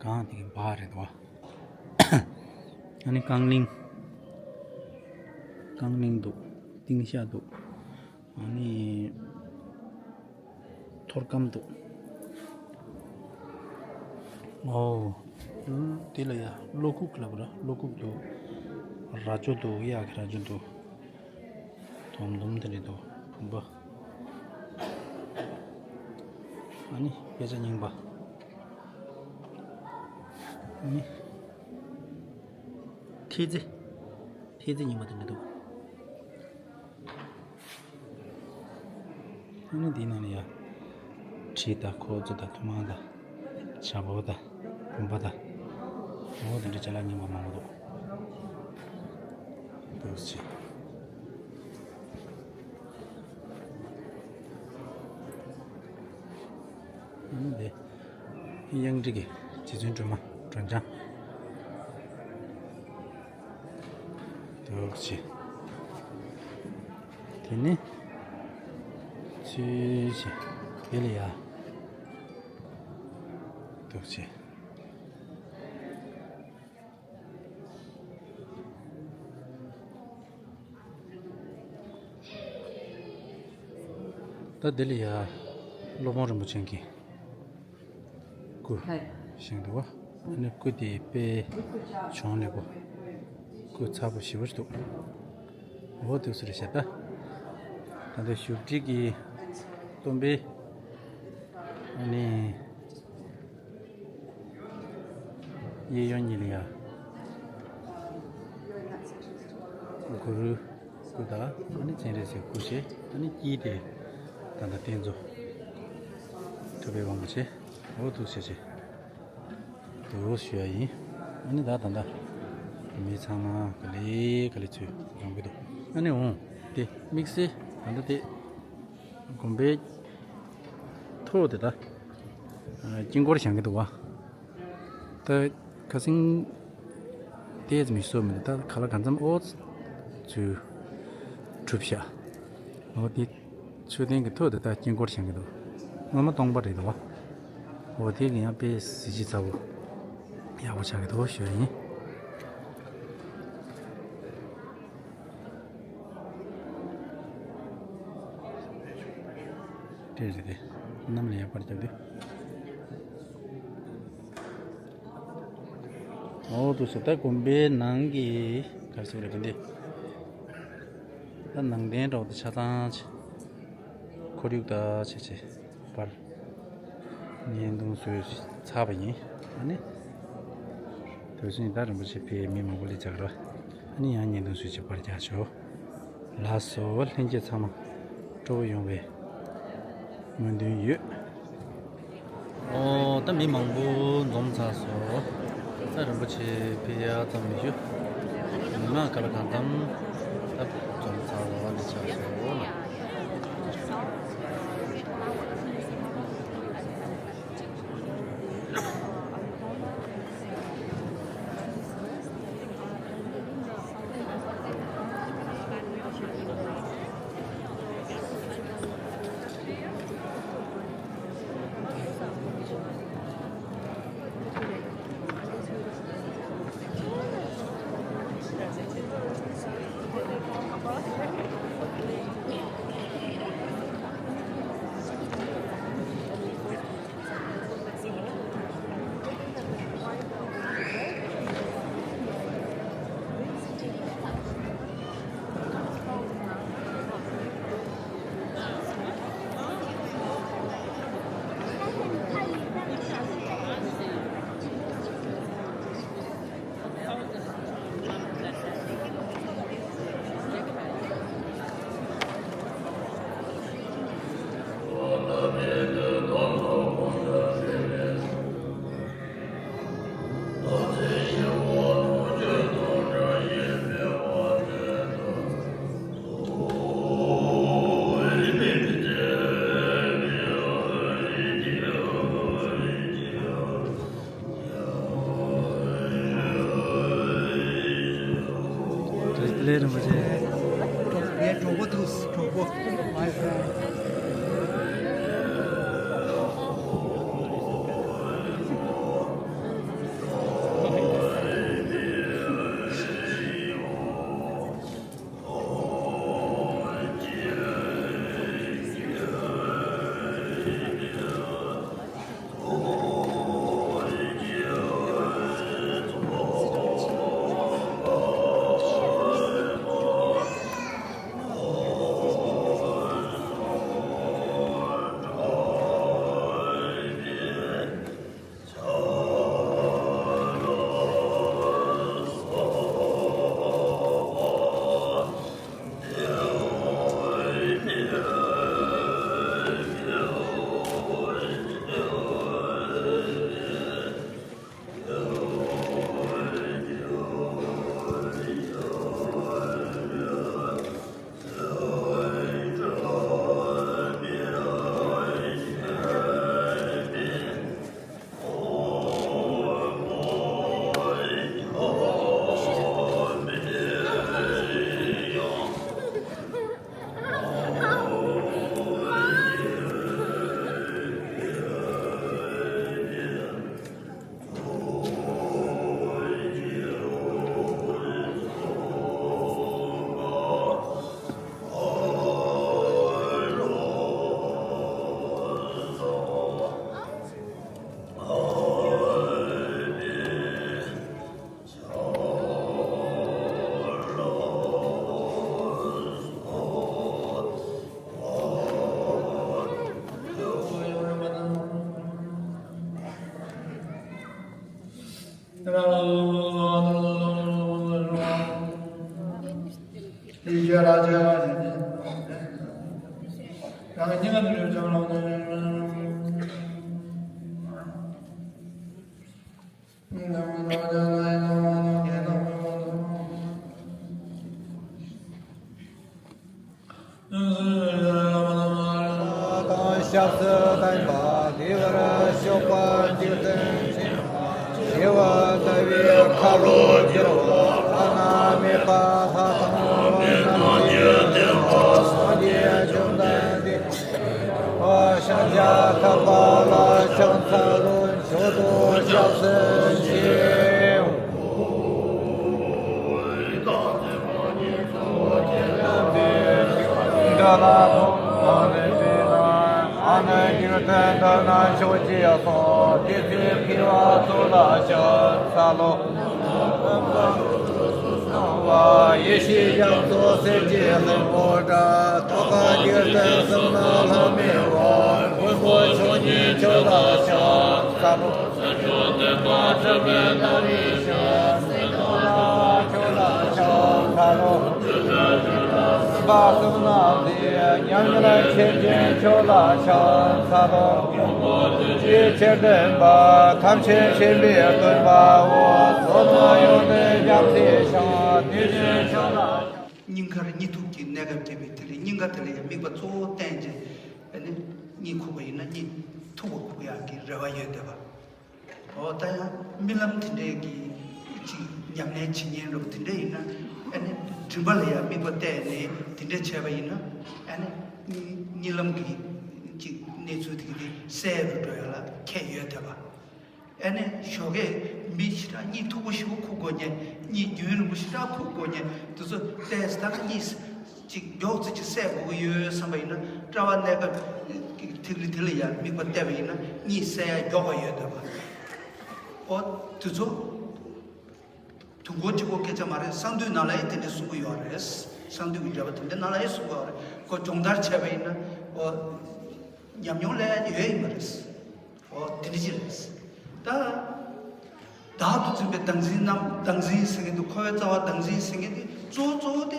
གང་དེ་གི་འབའ་རེད་དོ། ཨ་ནི་རྐང་གླིང་། རྐང་གླིང་འདུག་ཏིང་ཤ་འདུག་ཨ་ནི་ཐོར་སྐམ་འདུག་ཨོ། དེ་ལ་ཡ་བློ་ཁུག་ལབ་ར་བློ་ཁུག་འདུག་རྭ་ཅོ་འདུག་གཡག་གི་རྭ་ཅོ་འདུག་དོམ་དོམ་དེ་འདྲ་འདུག་བུམ་པ། ཨ་ནི་དཔེ་ཆ་རྙིང་པ། ཨ་ནི་ཐེལ་ཙེ། ཐེལ་ཙེ་རྙིང་པ་དེ་འདྲ་འདུག་ཨ་ནི་འདིའི་ནང་ལ་ཡ། གྲི་དང་ཁོག་ཙེ་དང་ཐུར་མ་དང་། བྱ་ཕོར་དང་བུམ་པ་དང་། འོ་དེ་འདྲ་ཅ་ལག་རྙིང་པ་མང་པོ་འདུག་འདུག་སེ། ཨ་ནི་དེ། གཡང་ཊི་གི་རྗེ་བཙུན་སྒྲོལ་མ་སྒྲོལ་ལྗང་། འདུག་སེ། དེ་ནི། ཚུལ་བཞིན་དེ་ལ་ཡ། འདུག་སེ། ད་དེ་ལ་ཡ། སློབ་དཔོན་རིན་པོ་ཆེ་གི་སྐུ་ཧེ། བཞེངས་འདུག་བ། ཨ་ནི་སྐུ་དེ་དཔེ་གྱོང་ལེགས་པོ། སྐུ་ཚ་པོ་ཞེ་པོ་ཞིག་འདུག་འོ་དེ་ཚོ་རེད་ཤག་ད། ད་ལྟ་བཞུགས་ཁྲི་གི་སྟོན་པའི། ཨ་ནི། གཡས་གཡོན་གཉིས་ལ་ཡ། གུ་རུ་སྐུ་དང་ཨ་ནི་སྤྱན་རས་གཟིགས་སྐུ་བཞེངས། ཨ་ནི་དཀྱིལ་དེ་ད་ལྟ་རྟེན་གཙོ་ཐུབ་པའི་དབང་པོ་ཆེ། འོ་ཐུགས་རྗེ་ཆེ། འདུག་ཞུ་ཡ་ཡིན། ཨ་ནི་ད་ད་ལྟ་མི་ཚང་མ་ག་ལེ་ག་ལེ་ཚུར་འཛོམས་ཀྱི་འདུག་ཨ་ནི་འོང་དེ་དམིགས་བསལ་ད་ལྟ་དེ། དགོན་པའི་ཐོག་དེ་ད། དཀྱིལ་འཁོར་བཞེངས་ཀྱི་འདུག་བ། ད་ཁ་སང་དེ་ཙམ་ཞིག་བཟོས་མི་འདུག་ད་ག་ལ་གང་འཚམ་ཨོ་ཚུལ་གྲུབ་ཤག་འོ་དེ་མཆོད་རྟེན་གྱི་ཐོག་དེ་ད་དཀྱིལ་འཁོར་བཞེངས་ཀྱི་འདུག་སྔོན་མ་སྟོང་པ་རེད་འདུག་བ། འོ་དེ་གི་ཡང་དཔེ་གཟི་བརྗིད་ཚ་པོ་ཡག་པོ་ཆགས་ཀྱི་འདུག་ཞུ་ཡ་ཡིན། དེ་རེད་དེ། གནམ་ལ་ཡར་པར་རྒྱབ་དུས། འོ་འདུག་སེ་ད་དགོན་པའི་ནང་གི་ག་རེ་ཟེར་དགོས་རེད་དེ་འདི། ད་ནང་རྟེན་འདྲ་བོ་དེ་ཆ་ཚང་ཆེ། ཁོར་ཡུག་ད་ཆེ་ཆེ་པར། བརྙན་ཐུང་བཟོས་ཚར་བ་ཡིན། ཨ་ནི། དུས་ཚོད་ད་རིན་པོ་ཆེ་ཕེབས་མི་མང་པོ་སླེབས་ཚར་ར། ཨ་ནི་ཡང་བརྙན་ཐུང་བཟོས་བྱས་པར་རྒྱག་ཆོག་ལགས་སོ། ལྷན་རྒྱས་ཚང་མ་སྤྲོ་པོ་ཡོང་བའི་སྨོན་འདུན་ཡོད། ཨོ་ད་མི་མང་པོ་འཛོམས་ཚར་སོང་། ད་རིན་པོ་ཆེ་ཕེབས་ཡ་ཙམ་མི་ཞུ། མི་མང་ག་ལ་གང་འཚམ་ད་འཛོམས་ཚར་བ་འདི་ཆགས་སོང་ལ། ལས་རིན་པོ་ཆེ། ངའི་གྲོགས་པོ་འདུག་གྲོགས་པོ། དང་ཞབས་སུ་བསྟན་པ་བདེ་བར་གཤེགས་པ་འཇིག་རྟེན་ཞི་བ་ལྟ་བུའི་ཁ་ལོ་བསྒྱུར་བ་བླ་ན་མེད་པ་ལྷ་དང་མི་རྣམས་ཀྱི་བསྟན་པ་སངས་རྒྱས་བཅོམ་ལྡན་འདས། ཤཱཀྱ་ཐུབ་པ་ལ་ཕྱག་འཚལ་ལོ། མཆོག་ཏུ་སྐྱབས་སུ་མཆིའོ། ཨ་ནི་འཇིག་རྟེན་འདི་ན་ཕྱོགས་བཅུ་སོགས་དེ་ཚེ་འཕེལ་བ་ཚོགས་ལ་ཕྱག་འཚལ་ལོ། ཡེ་ཤེས་རྒྱ་མཚོ་གསེར་གྱི་གླིང་པོ་ཏ། ཏོག་དཀར་འཇིག་རྟེན་གསུམ་ན་ལྷམ་མེ་བ། ཀུན་རྫོབ་མཆོག་བརྙེས་མཆོག་ལ་ཕྱག་འཚལ་ལོ། མཆོག་ལ་ཕྱག་འཚལ་ལོ། སེམས་དཔའ་གསུམ་ན་མཉམ་ཉིད་ཁྱེད་མཁྱེན་མཆོག་ལ་ཕྱག་འཚལ་ལོ། ཡེ་ཤེས་ཆེར་ལྡན་པ། ཐམས་ཅད་མཁྱེན་པའི་སྟོན་པའོ། བསོད་ནམས་ཡོན་ཏན་རྒྱ་མཚོའི་ཤིང་། དེ་བཞིན་མཆོག་ལ། སྙིང་གར་གཉིད་འཐུག་གི་གནས་སྐབས་སྐྱེས་པའི་དེ་ལས་སྙིང་ག་དེ་ལ་ཡང་དམིགས་པ་གཙོ་བོ་བསྟན་རྗེས། ཨ་ནི་གཉིད་ཁུག་པ་ཡིན་ན་གཉིད་འཐུག་པ་ཁུག་ཡག་གི་རེ་བ་ཡོད་བསྡད་པ། འོ་ད་ཡང་རྨི་ལམ་དེ་འདྲའི་གི་ཅིག་ཉམས་ལེན་བྱེད་མཁན་རོགས་དེ་འདྲ་ཡིན་ན། ཨ་ནི་མགྲིན་པ་ལ་ཡང་དམིགས་པ་གཏད་ནས་དེ་འདྲ་བྱས་པ་ཡིན་ན། ཨ་ནི་གཉིད་ལམ་གྱི་ཅིག་གནས་ཚུལ་དེ་གི་དེ་གསལ་རུ་འགྲོ་ཡག་ལ་ཁྱད་ཡོད་བསྡད་པ། ཨ་ནི་ཞོགས་ཀས་མི་ཞེ་དྲག་གཉིད་འཐུག་པོ་ཞེ་པོ་ཁུག་དགོས་ཉེ། གཉིད་རྒྱུན་རིང་པོ་ཞེ་དྲག་ཁུག་དགོས་ཉེ། དེ་ཚོ་ཏོག་ཙམ་ད་གཉིད་ཅིག་མགྱོགས་ཙམ་ཅིག་སད་དགོས་ཀྱི་ཡོད་བསམ་པ་ཡིན་ན། སྐྲ་བ་གནས་སྐབས་ཐིག་ལེ་དེ་ལ་ཡང་དམིགས་པ་གཏད་པ་ཡིན་ན་གཉིད་སད་ཡག་མགྱོགས་པ་ཡོད་བསྡད་པ། ཨོ་དེ་ཚོ་དུས་འཁོར་གཅིག་པོ་སྐད་ཆ་མ་རེད། གསང་འདུས་ནང་ལ་ཡང་དེ་འདྲ་གསུང་གི་ཡོད་རེད། གསང་འདུས་ཀྱི་འགྲེལ་པ་དེ་འདྲ་ནང་ལ་ཡང་གསུང་གི་ཡོད་རེད། ཁོ་སྦྱོང་བརྡར་བྱས་པ་ཡིན་ན་ཨོ་ཉམས་མྱོང་སླེབས་ཡག་ཡོད་ཡིན་པ་རེད། ཨོ་དེ་འདྲ་ཅིག་རེད། ད་བདག་ཏུ་འཛིན་པའི་བདག་འཛིན་རྣམས། བདག་འཛིན་ཟེར་མཁན་དེ་འཁོར་བའི་རྩ་བ་བདག་འཛིན་ཟེར་མཁན་དེ་གཙོ་བོ་གཙོ་བོ་དེ་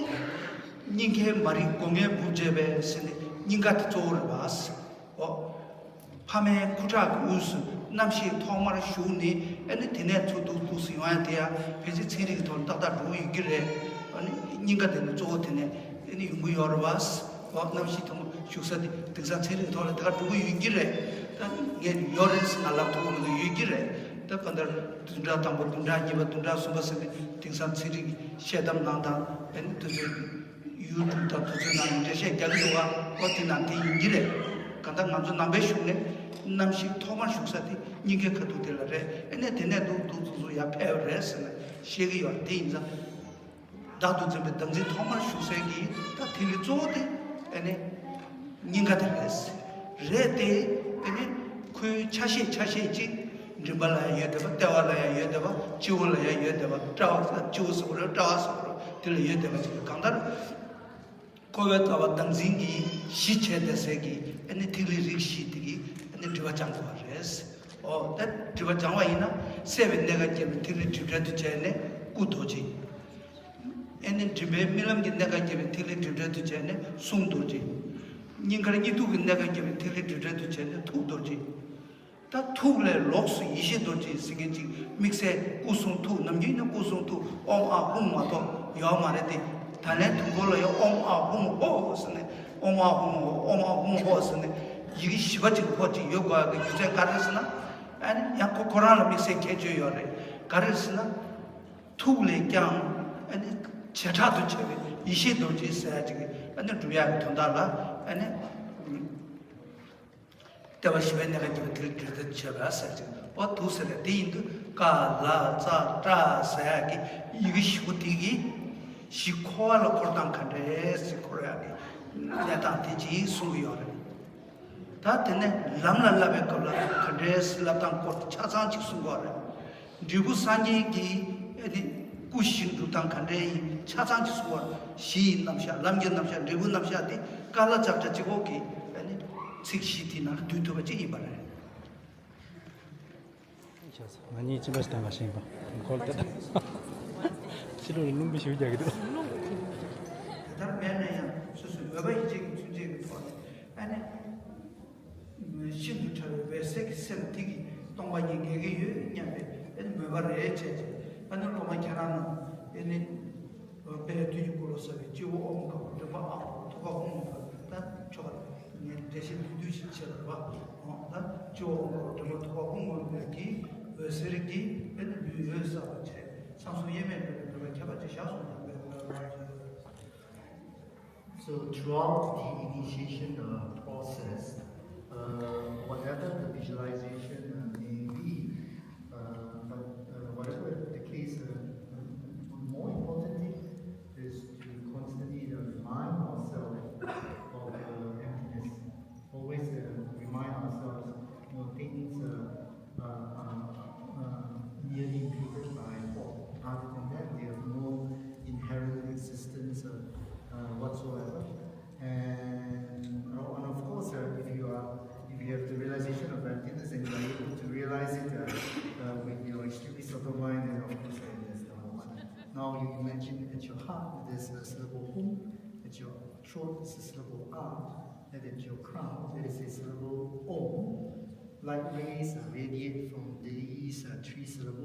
སྙིང་གའི་མ་རིག་སྒོ་ངའི་སྦུབས་འབྱེད་པའི་ཟེར་ནས་སྙིང་ག་དེ་གཙོ་བོ་རེད་པ། ཨོ། ཕ་མའི་ཁུ་ཁྲག་གི་དབུས་སུ་རྣམ་ཤེས་ཐོག་མར་ཞུགས་ནས། ཨ་ནི་དེ་ནས་ཚུར་འདུག་འདུག་སེ་ཡོང་ཡག་དེ་ཡང་ཕལ་ཆེར་ཚན་རིག་གི་ཐོག་ནས་ཏག་ཏག་འགྲོ་གི་ཡོད་ཀྱི་རེད། ཨ་ནི་སྙིང་ག་དེ་ནི་གཙོ་བོ་དེ་ནས་ཨ་ནི་ཡོང་གི་ཡོད་རེད་པ། ཨོ་རྣམ་ཤེས་ཐོག་མར་ཞུགས་ས་དེ་དེང་སང་ཚན་རིག་གི་ཐོག་ལ་དེ་ག་འགྲོ་གི་ཡོད་ཀྱི་རེད། ད་ངས་ཡོད་རེད་ཟེར་ན་ལབ་ཐུབ་ཀྱི་མི་འདུག་ཡོད་ཀྱི་རེད། ད་གང་ལྟར་བདུན་ཕྲག་དང་པོ་བདུན་ཕྲག་གཉིས་པ་བདུན་ཕྲག་གསུམ་པ་ཟེར་ནས་དེང་སང་ཚན་རིག་གི་བཤད་གཏམ་ནང་དང་ཨ་ནི་དུས་ཚོད་ཡུ་ཊུབ་དང་དུས་ཚོད་ནང་ནས་འགྲེལ་བཤད་རྒྱག་གི་འདུག་ག་ཨོ་དེ་ནང་དེ་ཡིན་གྱི་རེད། གང་ལྟར་ང་ཚོ་ནང་པའི་གཞུང་ནས་གནམ་གཤིས་ཐོག་མར་ཞུགས་ས་དེ་སྙིང་གའི་ཁ་ཐུག་དེ་ལ་རེད། ཨ་ནི་དེ་ནས་འདུག་འདུག་འདུག་འདུག་ཡར་འཕེལ་བ་རེད་ཟེར་ནས་བཤད་ཀྱི་ཡོད་རེད། དེ་ཡིན་ཙང་བདག་ཏུ་འཛིན་པའི་བདག་འཛིན་ཐོག་མར་ཞུགས་སའི་གི་ད་ཐིག་ལེ་གཙོ་བོ་དེ་ཨ་ནི་སྙིང་ག་དེ་རེད། རེད་དེ་ཨ་ནི་ཁོའི་ཆ་ཤས་ཆ་ཤས་ཅིག་མགྲིན་པ་ལ་ཡང་ཡོད་བསྡད་པ། ལྟེ་བ་ལ་ཡང་ཡོད་བསྡད་པ། སྤྱི་བོ་ལ་ཡང་ཡོད་བསྡད་པ། དཔྲལ་བ། སྤྱི་བོ་ཟེར་བ་རེད། དཔྲལ་བ་ཟེར་བ་རེད། དེ་ལ་ཡོད་བསྡད་པ་ཅིག་གང་ལྟར་འཁོར་བའི་ལྟ་བ་བདག་འཛིན་གྱི་གཞི་བྱས་བསྡད་སའི་གི་ཨ་ནི་ཐིག་ལེ་རིགས་བཞི་དེ་གི་ཨ་ནི་སྒྲིབ་པ་སྦྱང་དགོས་པ་རེད། ཨོ་ད་སྒྲིབ་པ་སྦྱང་བ་ཡིན་ན་སད་པའི་གནས་སྐབས་སྐྱེས་པའི་ཐིག་ལེ་སྒྲིབ་བྲལ་དུ་བྱས་ནས་སྐུ་རྡོ་རྗེ། ཨེ་ནི་མགྲིན་པའི་རྨི་ལམ་གྱི་གནས་སྐབས་སྐྱེས་པའི་ཐིག་ལེ་སྒྲིབ་བྲལ་དུ་བྱས་ནས་གསུང་རྡོ་རྗེ། སྙིང་གར་གཉིད་འདུག་གི་གནས་སྐབས་སྐྱེས་པའི་ཐིག་ལེ་སྒྲིབ་བྲལ་དུ་བྱས་ནས་ཐུགས་རྡོ་རྗེ། ད་ཐུགས་ལས་ལོགས་སུ་ཡེ་ཤེས་རྡོ་རྗེ་ཟེར་མཁན་ཅིག་དམིགས་བསལ་སྐུ་གསུང་ཐུགས། ནམ་རྒྱུན་ནི་སྐུ་གསུང་ཐུགས་ཨོཾ་ཨཱཿཧཱུྃ་མ་གཏོགས་ཡོད་མ་རེད་དེ། ད་ལན་དུས་འཁོར་ལ་ཡང་ཨོཾ་ཨཱཿཧཱུྃ་ཧོཿ་ཟེར་ནས། ཨོཾ་ཨཱཿཧཱུྃ་ཧོཿ་ཨོཾ་ཨཱཿཧཱུྃ་ཧོཿ་ཟེར་ནས་ཡི་གེ་བཞི་པ་ཅིག་ཧོ་ཅིག་ཡོད་དགོས་ཡག་གི་རྒྱུ་མཚན་ག་རེ་རེད་ཟེར་ན། ཨ་ནི་ཡང་ཁོ་ཁོ་རང་ལ་དམིགས་བསལ་ཁྱད་ཆོས་ཡོད་རེད། ག་རེ་རེད་ཟེར་ན། ཐུགས་ལས་ཀྱང་ཨ་ནི་བྱེ་བྲག་ཏུ་ཕྱེ་བའི་ཡེ་ཤེས་རྡོ་རྗེ་ཟེར་ཡ་ཅིག་ཨ་ནི་སྒྲུབ་ཡག་གི་དོན་དག་ལ་ཨ་ནི་ལྟེ་བ་བཞི་པའི་གནས་སྐབས་སྐྱེས་པའི་ཐིག་ལེ་སྒྲིབ་བྲལ་དུ་བྱས་པ་ཟེར་ཅིག་པོ་འདུག་ཟེར་རེད། དེ་ཡིན་དུས་ཀ་ལ་ཙ་ཏྲ་ཟེར་ཡ་གི་ཡི་གེ་བཞི་པོ་དེ་གི་གཞི་འཁོར་བ་ལ་འཁོར་སྟངས་ག་འདྲས་སེ་འཁོར་ཡ་གི་གནས་སྟངས་དེ་ཅིག་གསུང་གི་ཡོད་རེད། ད་དེ་ནས་ལམ་ལ་བསླབ་པའི་སྐབས་ལ་ག་འདྲའི་བསླབ་སྟངས་སྐོར་ཆ་ཚང་ཅིག་གསུང་གི་ཡོད་རེད། འབྲས་བུ་སངས་རྒྱས་ཀྱི་ཨེ་ནི་སྐུ་བཞི་སྒྲུབ་སྟངས་ག་འདྲའི་ཡིན་ཆ་ཚང་ཅིག་གསུང་གི་ཡོད་རེད། གཞི་ཡི་རྣམ་གཞག་ལམ་གྱི་རྣམ་གཞག་འབྲས་བུའི་རྣམ་གཞག་དེ་ཀ་ལ་ཙ་ཏྲ་གཅིག་པོ་གི་ཨེ་ནི་ཚིག་བཞི་དེའི་ནང་ལ་བསྡུས་ཐུབ་པ་ཅིག་ཡིན་པ་རེད། ང་གཉིས་ཅི་འདྲ་ཞིག་བཏང་ག་ཤེས་པ་འཁོར་ལྟ། ཕྱི་ལོགས་ལ་རླུང་བུ་ཞིག་རྒྱག་གི་འདུག་དེ་ལྟར་མེད་ན་ཡང་སོ་སོའི་མོས་པ་ཡིད་ཆེས་ཀྱི་ཚུལ་འཆད་ཀྱི་ཐོག་ནས་ཨ་ནི་ཤིན་ཏུ་ཕྲ་བའི་འོད་གསལ་གྱི་སེམས་དེ་གིས་སྟོང་པ་ཉིད་འགེལ་གྱི་ཡོད་སྙམ་པའི་ཨ་ནི་མོས་པ་རེ་བྱས་རྗེས་ཨ་ནི་སློབ་མ་ཁྱེད་རང་རྣམས་ཨ་ནི། དཔལ་དུས་ཀྱི་འཁོར་ལོ་གསལ་བའི་སྤྱི་བོ་ཨོཾ་དཀར་པོ་མགྲིན་པ་ཨཱཿཧཱུྃ་ཐུགས་ཀར་ཧཱུྃ་འོད་ཕུལ། ད་ཆོ་ག་ངས་འགྲེལ་བཤད་བསྡུས་བསྡུས་ཤིག་བྱས་པ་རེད་པ། ད་སྤྱི་བོ་ཨོཾ་དཀར་པོ་མགྲིན་པ་ཐུགས་ཀར་ཧཱུྃ་འོད་ཕུལ་གྱི་འོད་ཟེར་གྱིས་ཨ་ནི་ལུས་འོད་གསལ་བར་བྱས། ཚངས་གསུམ་དབྱེར་མེད་འགྲོ་བའི་མོས་པ་ཁྱད་པར་ཅན་ཞག་གསུམ་དང་བའི་མོས་པ། So throughout the initiation uh, process, uh, whatever the visualization uh, may be, uh, but uh, whatever the case, uh, the more important thing is to constantly uh, remind ourselves of uh, emptiness. Always uh, remind ourselves, you know, things uh, uh, uh, uh, merely created by thought. Other than that, there's no inherent existence uh, uh, whatsoever. And, uh, and of course, uh, if you are, if you have the realization of emptiness and you are able to realize it uh, uh, with your extremely subtle mind, then of course, uh, that's number one. Now you imagine at your heart there's a syllable hum, at your throat is a syllable ah, and at your crown there is a syllable om. Light rays uh, radiate from these uh, three syllables.